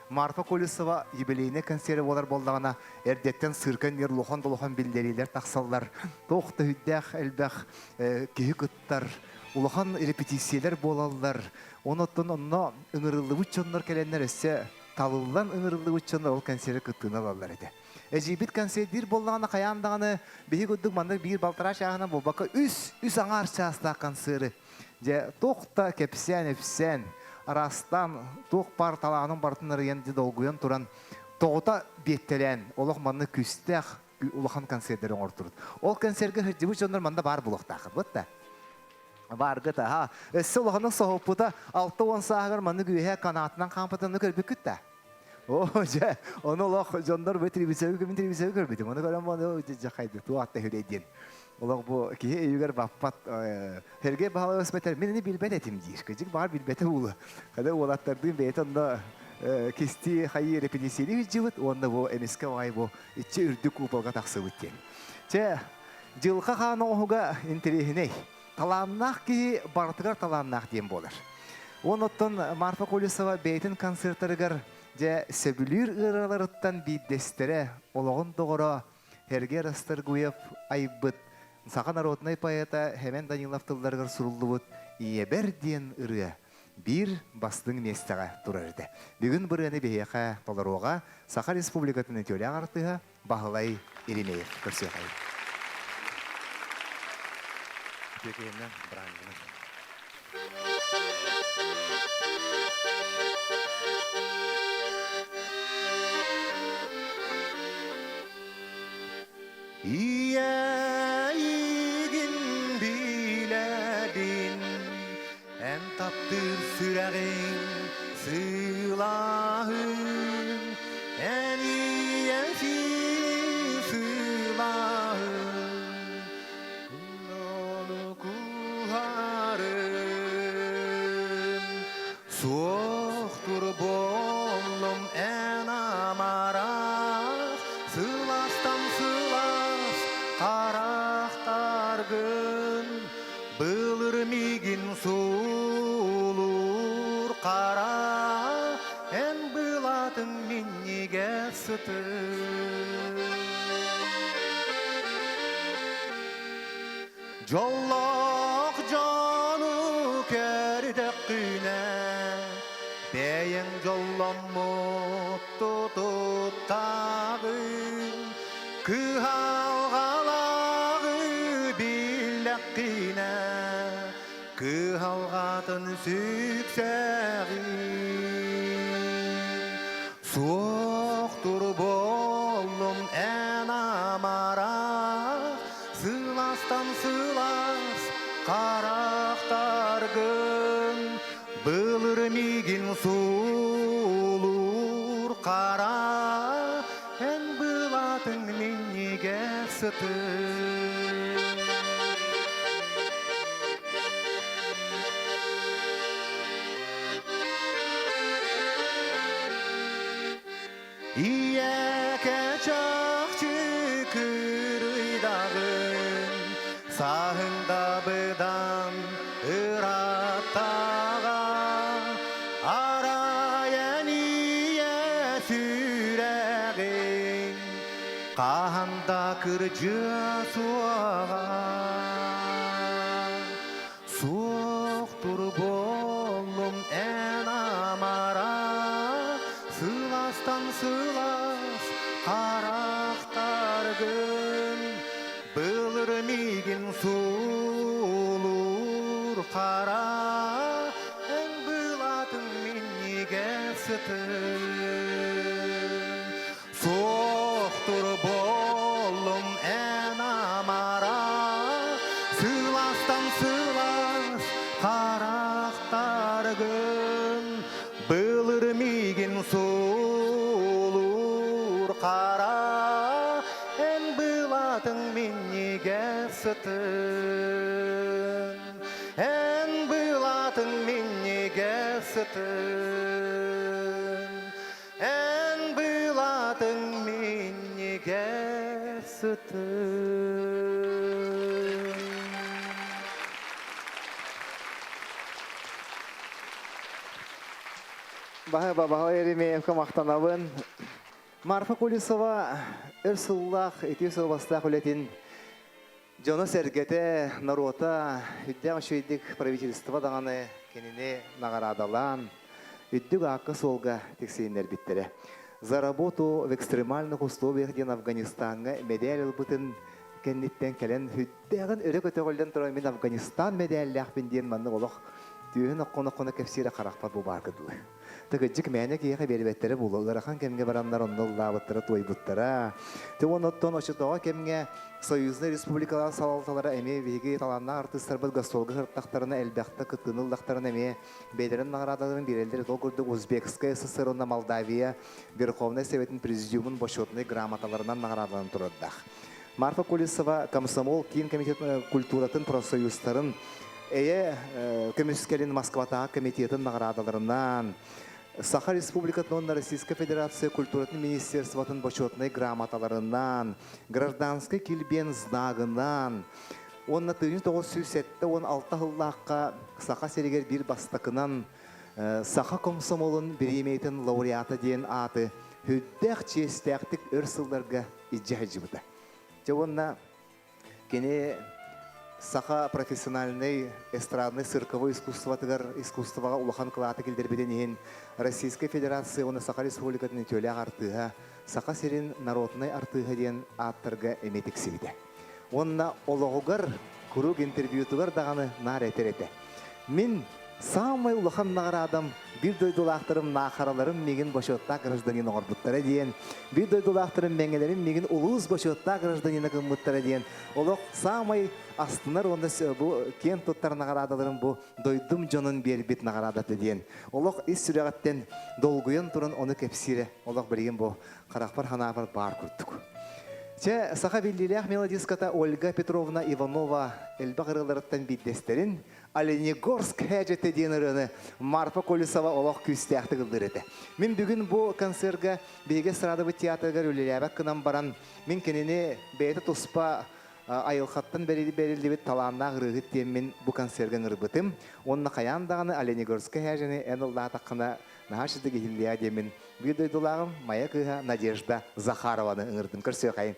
Марфа Колесова юбилейнай концеры буолар буоллаҕына эрдэттэн сыырка иннигэр улахан-долохон биллэриилэр тахсаллар. Туох да үрдээх элбэх киһи кыттар, улахан репетициялар буолаллар. Онон онно ыҥырыллыбыт дьоннор кэлэннэр өссө талыллан ыҥырыллыбыт дьоннор ол концеры кыттыыны ылаллар этэ. Эдьиийбит концердиир буоллаҕына хайаан даҕаны биһи курдук маннык биир балтараа чааһынан буолбакка үс, үс аҥаар чаастаах концеры дьэ туох да кэпсээн-ипсээн араастаан туох баар талаанын барытын арыйан дьэ долгуйан туран тоҕута биэттэлээн олох маннык күүстээх улахан концердары оҥортурут. Ол концерга сылдьыбыт дьоннор манна баар буолуохтааххыт да. Бааргыт аха. Өссө улаханнык соһуппута 60 сааһыгар маннык үөһэ канаатынан хаампытын көрбүккүт да. О, дьэ, ону олох дьоннор бу телевизоры мин телевизоры көрбүтүм. Ону көрөн ону дьахайды туох да хүлэй диэн. Олох бу киһи өйүгэр баппат Сергей Баһылайов бэтэр мин ини билбэт этим диир. Кыдьык баар билбэтэ уулу. Когда уолаттардыын бэйэтэ онно кисти хайыы репетициялыы сылдьыбыт уонна бу эмискэ оҕай бу иччи үрдүк куполга тахсыбыт диэн. Чэ, дьылҕа хаан оҥоһуга интэриэһинэй. Талааннаах киһи барытыгар талааннаах диэн буолар. Уон оттон Марфа Колесова бэйэтин концертарыгар дьэ сөбүлүүр ыараларыттан биирдэстэрэ олоҕун доҕоро Сергей Расторгуев айбыт саха народнай поэта Хэмэн Данилов тылларыгар суруллубут «Ийэбэр» диэн ырыа биир бастыҥ миэстэҕэ турар этэ. Бүгүн бу ырыаны биһиэхэ толоруоҕа Саха Республикатын үтүөлээх артыыһа Баһылай Еремеев көрсүөхайын. Үтүө киһиннэн бырааһынньыгынан. Ийэйигин билэбин, эн таптыыр сүрэҕиҥ сылааһын, эн ийэсин сылааһын. Ону куһарым, суохтур буоллум эн амарах, сыластан сылаас харахтаргын, былыр миигин суулуур хара, эн былаатыҥ минньигэс сытын. Дьоллоох дьону көрдөххүнэ, бэйэҥ дьолломмут тутуттаҕын, кыһалҕалааҕы биллэххинэ, кыһалҕатын сүксэҕин. Суохтур буоллум эн амарах, сыластан сылаас харахтаргын, былыр миигин суулуур хара, эн былаатыҥ минньигэс сытын. Ийэкэ чахчы кырыйдаҕын, сааһыҥ да быдан ырааттаҕа, арай эн ийэ сүрэҕиҥ хаһан да кырдьыа суоҕа. Суохтур буоллум эн амара, сыластан сылаас харахтаргын, былыр миигин суулуур хара, эн былаатыҥ минньигэс сытын. Суохтур буоллум эн амара, сыластан сылаас харахтаргын, былыр миигин суулуур хара, эн былаатыҥ минньигэс сытын, эн былаатыҥ минньигэс сытын. Эн былаатыҥ минньигэс сытын. Баһы бабаһа Еремеевка махтанабын. Марфа Колесова өр сыллаах ити сылбастаах үлэтин дьоно-сэргэтэ, норуота үрдээх үчүгэйдик правительство даҕаны кинини наҕараадалаан, үрдүк аакка-суолга тиксиһиннэрбиттэрэ. За работу в экстремальных условиях диэн Афганистаҥҥа мэдээл ылбытын кэнниттэн кэлэн сүрдээҕин өрө көтөҕүллэн туран мин Афганистан мэдээллээхпин диэн маннык олох түөһүн оххоно-оххоно кэпсиирэ харахпар бу баарга дылы. Тыгыдьык мээнэ киһиэхэ биэрбэттэрэ буолуо. Ыарахан кэмҥэ бараннар онно ыллаабыттара, туойбуттара. Те оттон оччотооҕу кэмҥэ Союзнай республикалар салалталара эмиэ биһиги талааннаах артыыстарбыт гастролга сырыттахтарына элбэхтэ кыттыыны ыллахтарына эмиэ бэйэлэрин наҕараадаларын биэрэллэр. Ол курдук Узбекская ССР уонна Молдавия Верховнай Советын Президиумун бочуотунай грамоталарынан наҕараадаланан турардаах. Марфа Колесова комсомол киин комитет культуратын профсоюзтарын Эйэ көмүскэлин Москватааҕы комитетын наҕараадаларынан, Саха Республикатын уонна Российскай Федерация культуратын министерствотын бочуотунай грамоталарынан, гражданскай килбиэн знагынан уонна 1976 сыллаахха Саха сиригэр биир бастакынан Саха комсомолун бириэмийэтин лауреата диэн ааты сүрдээх чиэстээхтик өр сылларга илдьэ сылдьыбыта. Дьэ уонна Кини саха профессиональнай эстраднай цирковой искусствотыгар искусствоҕа улахан кылааты киллэрбитин иһин Российскай Федерация уонна Саха Республикатын үтүөлээх артыыһа, Саха сирин народнай артыыһа диэн ааттарга эмиэ тиксибитэ. Уонна олоҕугар куруук интервьютугар даҕаны наар этэр этэ. Мин саамай улахан наҕараадам биир дойдулаахтарым наахараларым миигин бочуоттаах гражданин оҥорбуттара диэн, биир дойдулаахтарым мэҥэлэрим миигин улуус бочуоттаах гражданина гыммыттара диэн, олох саамай астынар уонна бу киэн туттар наҕараадаларым бу дойдум дьонун биэрбит наҕараадата диэн. Олох ис сүрэҕиттэн долгуйан туран ону кэпсиирэ олох билигин бу харахпар ханаабар баар курдук. Чэ, саха биллиилээх мелодистката Ольга Петровна Иванова элбэх ырыаларыттан биирдэстэрин Оленегорск һээдьэтэ диэн ырыаны Марфа Колесова олох күүстээхтик ыллыыр этэ. Мин бүгүн бу концерга биһиги эстрадабыт театрыгар үлэлээбэт гынан баран, мин кинини бэйэтэ туспа айылҕаттан бэриллибит талааннаах ырыаһыт диэммин бу концерга ыҥырбытым. Уонна хайаан даҕаны Оленегорскай һээдьэни эн ыллаатаххына наһаа үчүгэй иһиллиэ диэммин биир дойдулааҕым Майа кыыһа Надежда Захарованы ыҥырдым. Көрсүөхайын.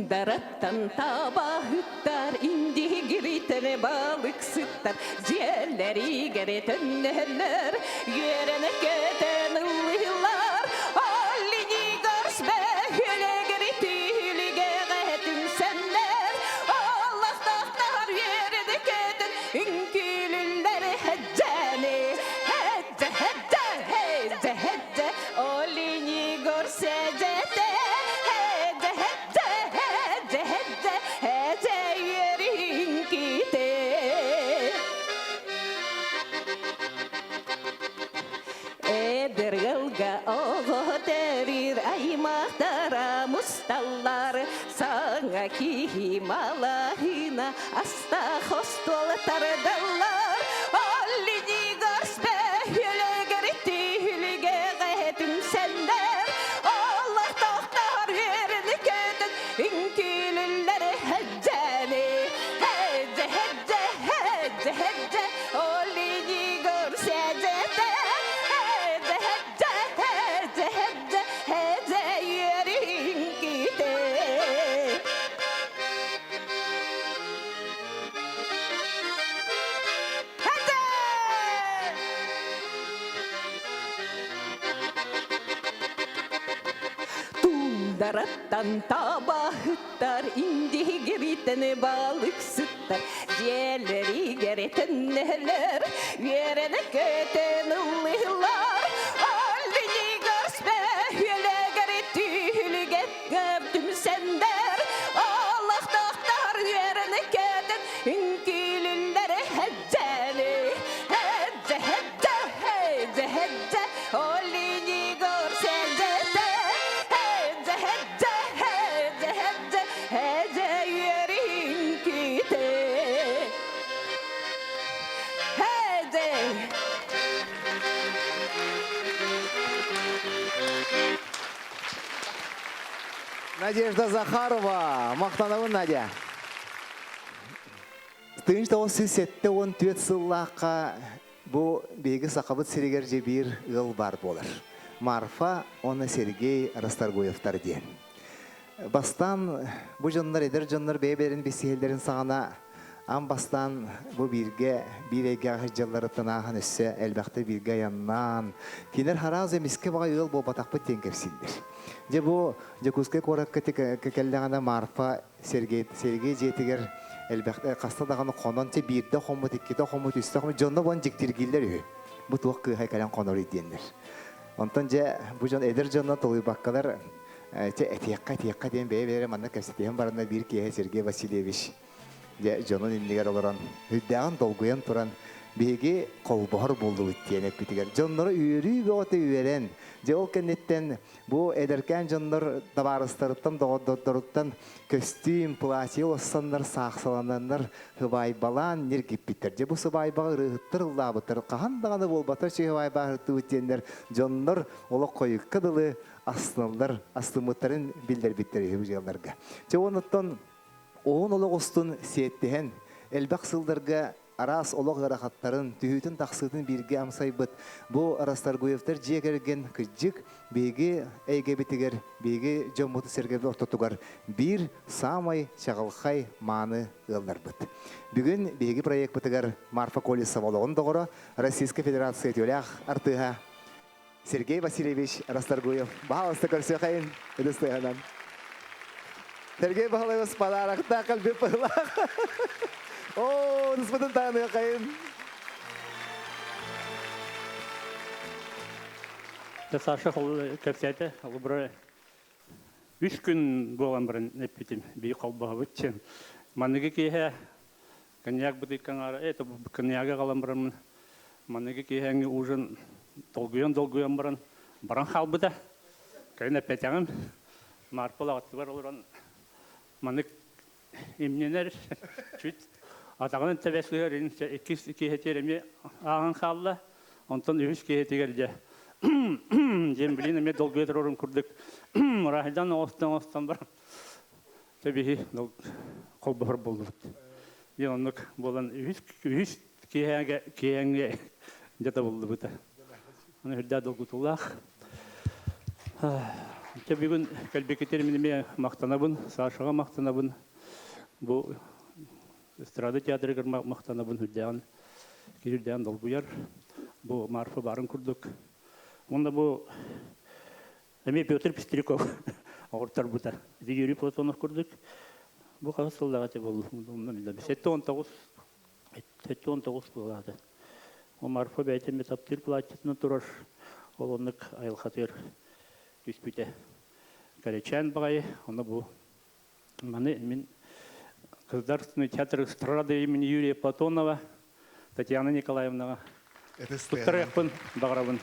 Тундараттан табаһыттар, индигириттэн балыксыттар, дьиэлэригэр төннөллөр, үөрэнэ көтөн ыллыыллар. Оленегорск бөһүөлэгэр түһүлгэҕэ түмсэннэр, олохтоохтор үөрэнэ көтөн үҥкүүлүллэр хэддьэни, хэддэ, хэддэ, хэддэ, хэддэ, Оленегор сэдьэтэ, хэддэ, хэддэ, хэддэ, хэддэ, хэддэ үөрүҥкүтэ. Эдэр ыалга оҕо төрүүр аймахтара мусталлар, саҥа киһи малаһына астаах остуол тардаллар. Оленегорс бөһүөлэгэр түһүлгэҕэ түмсэллэр, олохтоохтор үөрэн көтөн үҥкүүлүллэр хэддьэни, хэддьэ, хэддьэ, хэддьэ, хэддьэ, Оленегорс эдьэтэ, хэддьэ, хэддьэ, хэддьэ, хэддьэ, хэддьэ үөрүҥкүтэ. Тундараттан табаһыттар, индигириттэн балыксыттар, дьиэлэригэр төннөллөр, үөрэнэ көтөн ыллыыллар. Оленегорск бөһүөлэгэр түһүлгэ түмсэннэр, олохтоохтор үөрэнэ көтөн үҥкүүлүллэр хэддьэни, хэддьэ, хэддьэ, хэддьэ, хэддьэ, Оленегорск сэдьэтэ, хэддьэ, хэддьэ, хэддьэ, хэддьэ, хэдьэ үөрүҥкүтэ. Хэдьэ! Надежда Захарова, махтанабын Надя. 1974 сыллаахха бу биһиги Сахабыт сиригэр дьэ биир ыал баар буолар. Марфа уонна Сергей Расторгуевтар диэн. Бастаан бу дьоннор эдэр дьоннор бэйэ-бэйэлэрин билсиһэллэрин саҕана аан бастаан бу бииргэ биир эйгэҕэ сылдьалларыттан ааһан өссө элбэхтэ бииргэ айаннаан кинилэр хараас эмискэ баҕай ыал буолбатахпыт диэн кэпсииллэр. Дьэ бу Дьокуускай куоракка кэллэҕинэ Марфа Сергей Сергей дьиэтигэр элбэх хаста даҕаны хонон чэ биирдэ хоммут, иккитэ хоммут, үстэ хоммут дьонно буон дьиктиргииллэр үһү. Бу туох кыыһа кэлэн хоноруй диэннэр. Онтон дьэ бу дьон эдэр дьонно толуйбаккалар чэ этиэххэ этиэххэ диэн бэйэ-бэйэлэрэ манна кэпсэтиһэн баранна биир киэһэ Сергей Васильевич дьэ дьонун иннигэр олорон үрдээҕин долгуйан туран биһиги холбоһор буоллубут диэн эппитигэр дьонноро үөрүү бөҕөтө үөрэн дьэ ол кэнниттэн бу эдэркээн дьоннор табаарыстарыттан доҕордордоруттан көстүүм платье улассаннар саахсалананнар сыбаайбалаан ньиргиппиттэр дьэ бу сыбаайбаҕа ырыаһыттар ыллаабыттар хаһан даҕаны буолбатар сыбаайбаһыттыбыт диэннэр дьоннор олох хойукка дылы астыналлар астыммыттарын биллэрбиттэр үһү бу дьыалларга дьэ онуттан Уһун олох устун сиэттиһэн, элбэх сылларга араас олох ыарахаттарын, түһүүтүн-тахсыытын бииргэ амсайбыт бу Расторгуевтар дьиэ кэргэн кырдьык биһиги эйгэбитигэр, биһиги дьоммут-сэргэбит ортотугар биир саамай чаҕылхай мааны ыалларбыт. Бүгүн биһиги проекпытыгар Марфа Колесова олоҕун доҕоро, Российскай Федерация үтүөлээх артыыһа Сергей Васильевич Расторгуев. Баһаалыста көрсүөхайын ытыстыһынан. Сергей Баһылайбыс подароктаах кэлбит быһылаах. Оо, ытыспытын таһыныахайын. Саша кэпсээтэ, холобура үс күн буолан баран эппитим, бии холбоһобут диэн. Маныгы киэһэ Коньяк бытыыккаҥаара это коньягы аҕалан бараммын маныгы киэһээҥҥи ужин долгуйан-долгуйан баран баран хаалбыта. Кэлин эппэтэҕим. Маарпал аҕаттыбар олорон маннык имнэнэр чуть атаҕынан тэбэ сыһар иккис киэһэтигэр эмиэ ааһан хаалла. Онтон үһүс киэһэтигэр дьэ диэн билин эмиэ долгуйа турарын курдук мурахайдан оҥостон оҥостон баран Тэбиһи холбоһор буоллубут. Диэн оннук буолан үһүс үһүс киэһээгэ киэһээҥҥэ дьэ табыллыбыта. Аны үрдээ долгутуулаах. Дьэ бүгүн кэлбиккитигэр мин эмиэ махтанабын, Сашаҕа махтанабын. Бу эстрада театрыгар махтанабын үрдээҕин, киһи үрдээҕин долгуйар. Бу Марфа баарын курдук. Уонна бу эмиэ Петр Пестряков оҕуртарбыта. Ити Юрий Платонов курдук. Бу хаһыс сыллааҕы этэ буолла? 79 79 буолаата. Ол Марфа бэйэтин эмиэ таптыыр платьетынан турар. Ол оннук айылҕатыгар түспүтэ. Кэрэчээн баҕайы, ону бу маны мин Государственный театр эстрады имени Юрия Платонова Татьяна Николаевнаҕа туттарыахпын баҕарабын.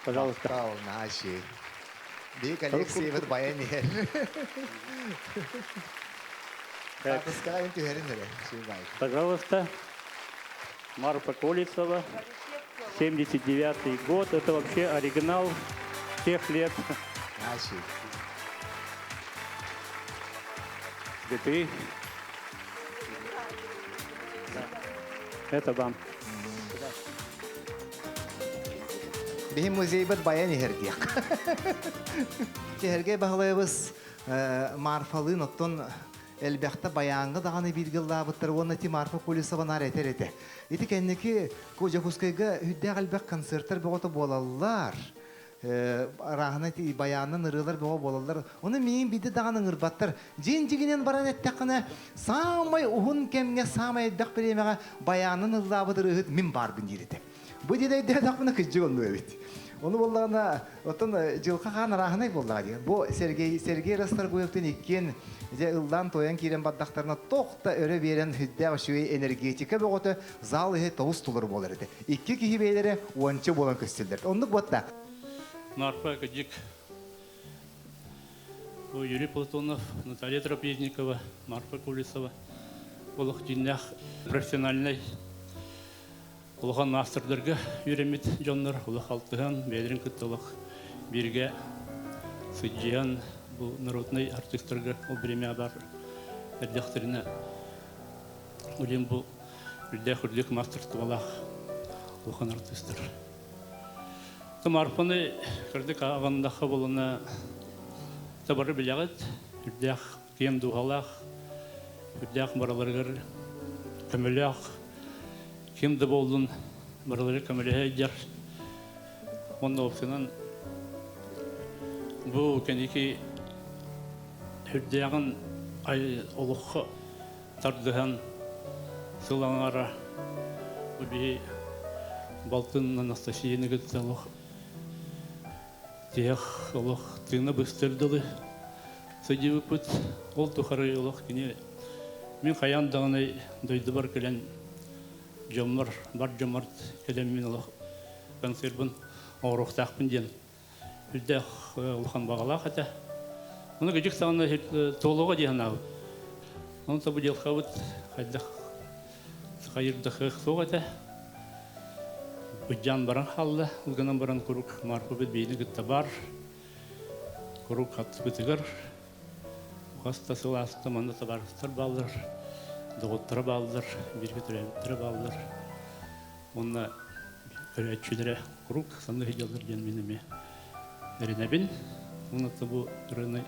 Пожалуйста. Наши. Бии коллекциябыт баян иһэр. Хаатыскаҕа түһэрин эрэ. Пожалуйста. Марфа Колесова, 79 год. Это вообще оригинал тех лет. Наши. Где ты? Это вам. Биһи музейбыт баян иһэр диэх. Киһэргэ баһылайбыз Марфалыын оттон элбэхтэ баяҥҥа даҕаны бииргэ ыллаабыттар уонна ити Марфа Колесова наар этэр этэ. Ити кэнники Дьокуускайга үрдээх элбэх концерттар бөҕөтө буолаллар. Арааһына ити баянынан ырыалар бөҕө буолаллар. Ону миигин биирдэ даҕаны ыҥырбаттар. Дьиҥ дьиҥинэн баран эттэххинэ, саамай уһун кэмҥэ, саамай элбэх бириэмэҕэ баянынан ыллаабыт ырыаһыт мин баарбын диир этэ. Бу диэн өйдөөтөхпүнэ кырдьык оннук эбит. Ону буоллаҕына, оттон дьылҕа хаан арааһынай буоллаҕа дии. Бу Сергей, Сергей Расторгуевтыын иккиэн дьэ ыллаан-туойан киирэн бардахтарына туох да өрө биэрэн сүрдээх үчүгэй энергетика бөҕөтө зал иһэ тоҕус толору буолар этэ. Икки киһи бэйэлэрэ уонча буолан көстөллөр. Оннук буотта. Марфа Кадик, Юрий Платонов, Наталья Трапезникова, Марфа Колесова олох дьиҥнээх профессиональнай улахан маастардарга үөрэммит дьоннор олох алтыһан, бэйэлэрин кытта олох бииргэ сылдьыһан бу народнай артыыстарга ол бириэмэ баар эрдэхтэринэ Улин бу үрдээх үрдүк маастарыстыбалаах улахан артыыстар. Марфаны кырдык ааҕыннахха буолана табары билэҕит, үрдээх киэҥ дууһалаах, үрдээх барыларыгар көмөлөөх, ким да буоллун барылары көмөлөһө илдьэр. Уонна уопсайынан бу кэнники үрдээҕин олоххо тардыһан сыл аҥаара бу биһи балтын Анастасияны кытта олох тиһэх олох тыына быстар дылы сылдьыбыппыт. Ол тухары олох кини мин хайаан даҕаны дойдубар кэлэн дьоммор бар дьоммор кэлэн мин олох концербын оҥоруохтаахпын диэн үрдээх улахан баҕалаах этэ. Ону кыдьык саҕана туолуоҕа дии санаабыт. Ону бу дьылҕабыт хайдах хайырдахыах суох этэ. Быдьаан баран хаалла. Ол гынан баран куруук Марфабыт биһини кытта баар. Куруук хатыспытыгар хас да сыл ааста манна табаарыстар бааллар, доҕотторо бааллар, бииргэ төрөөбүттэрэ бааллар. Уонна көрөөччүлэрэ куруук саныы сылдьаллар диэн мин эмиэ эрэнэбин. Уонна бу ырыаны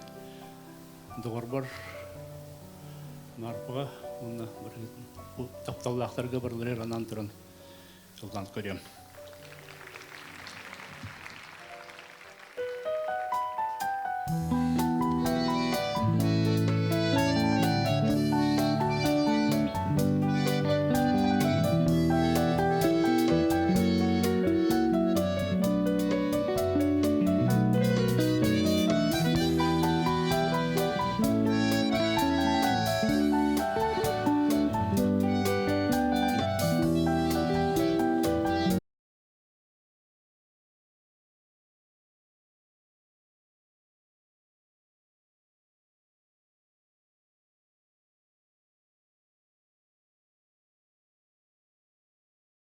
доҕорбор Марфаҕа уонна бу тапталлаахтарга барыларыгар анаан туран ыллаан көрүөм.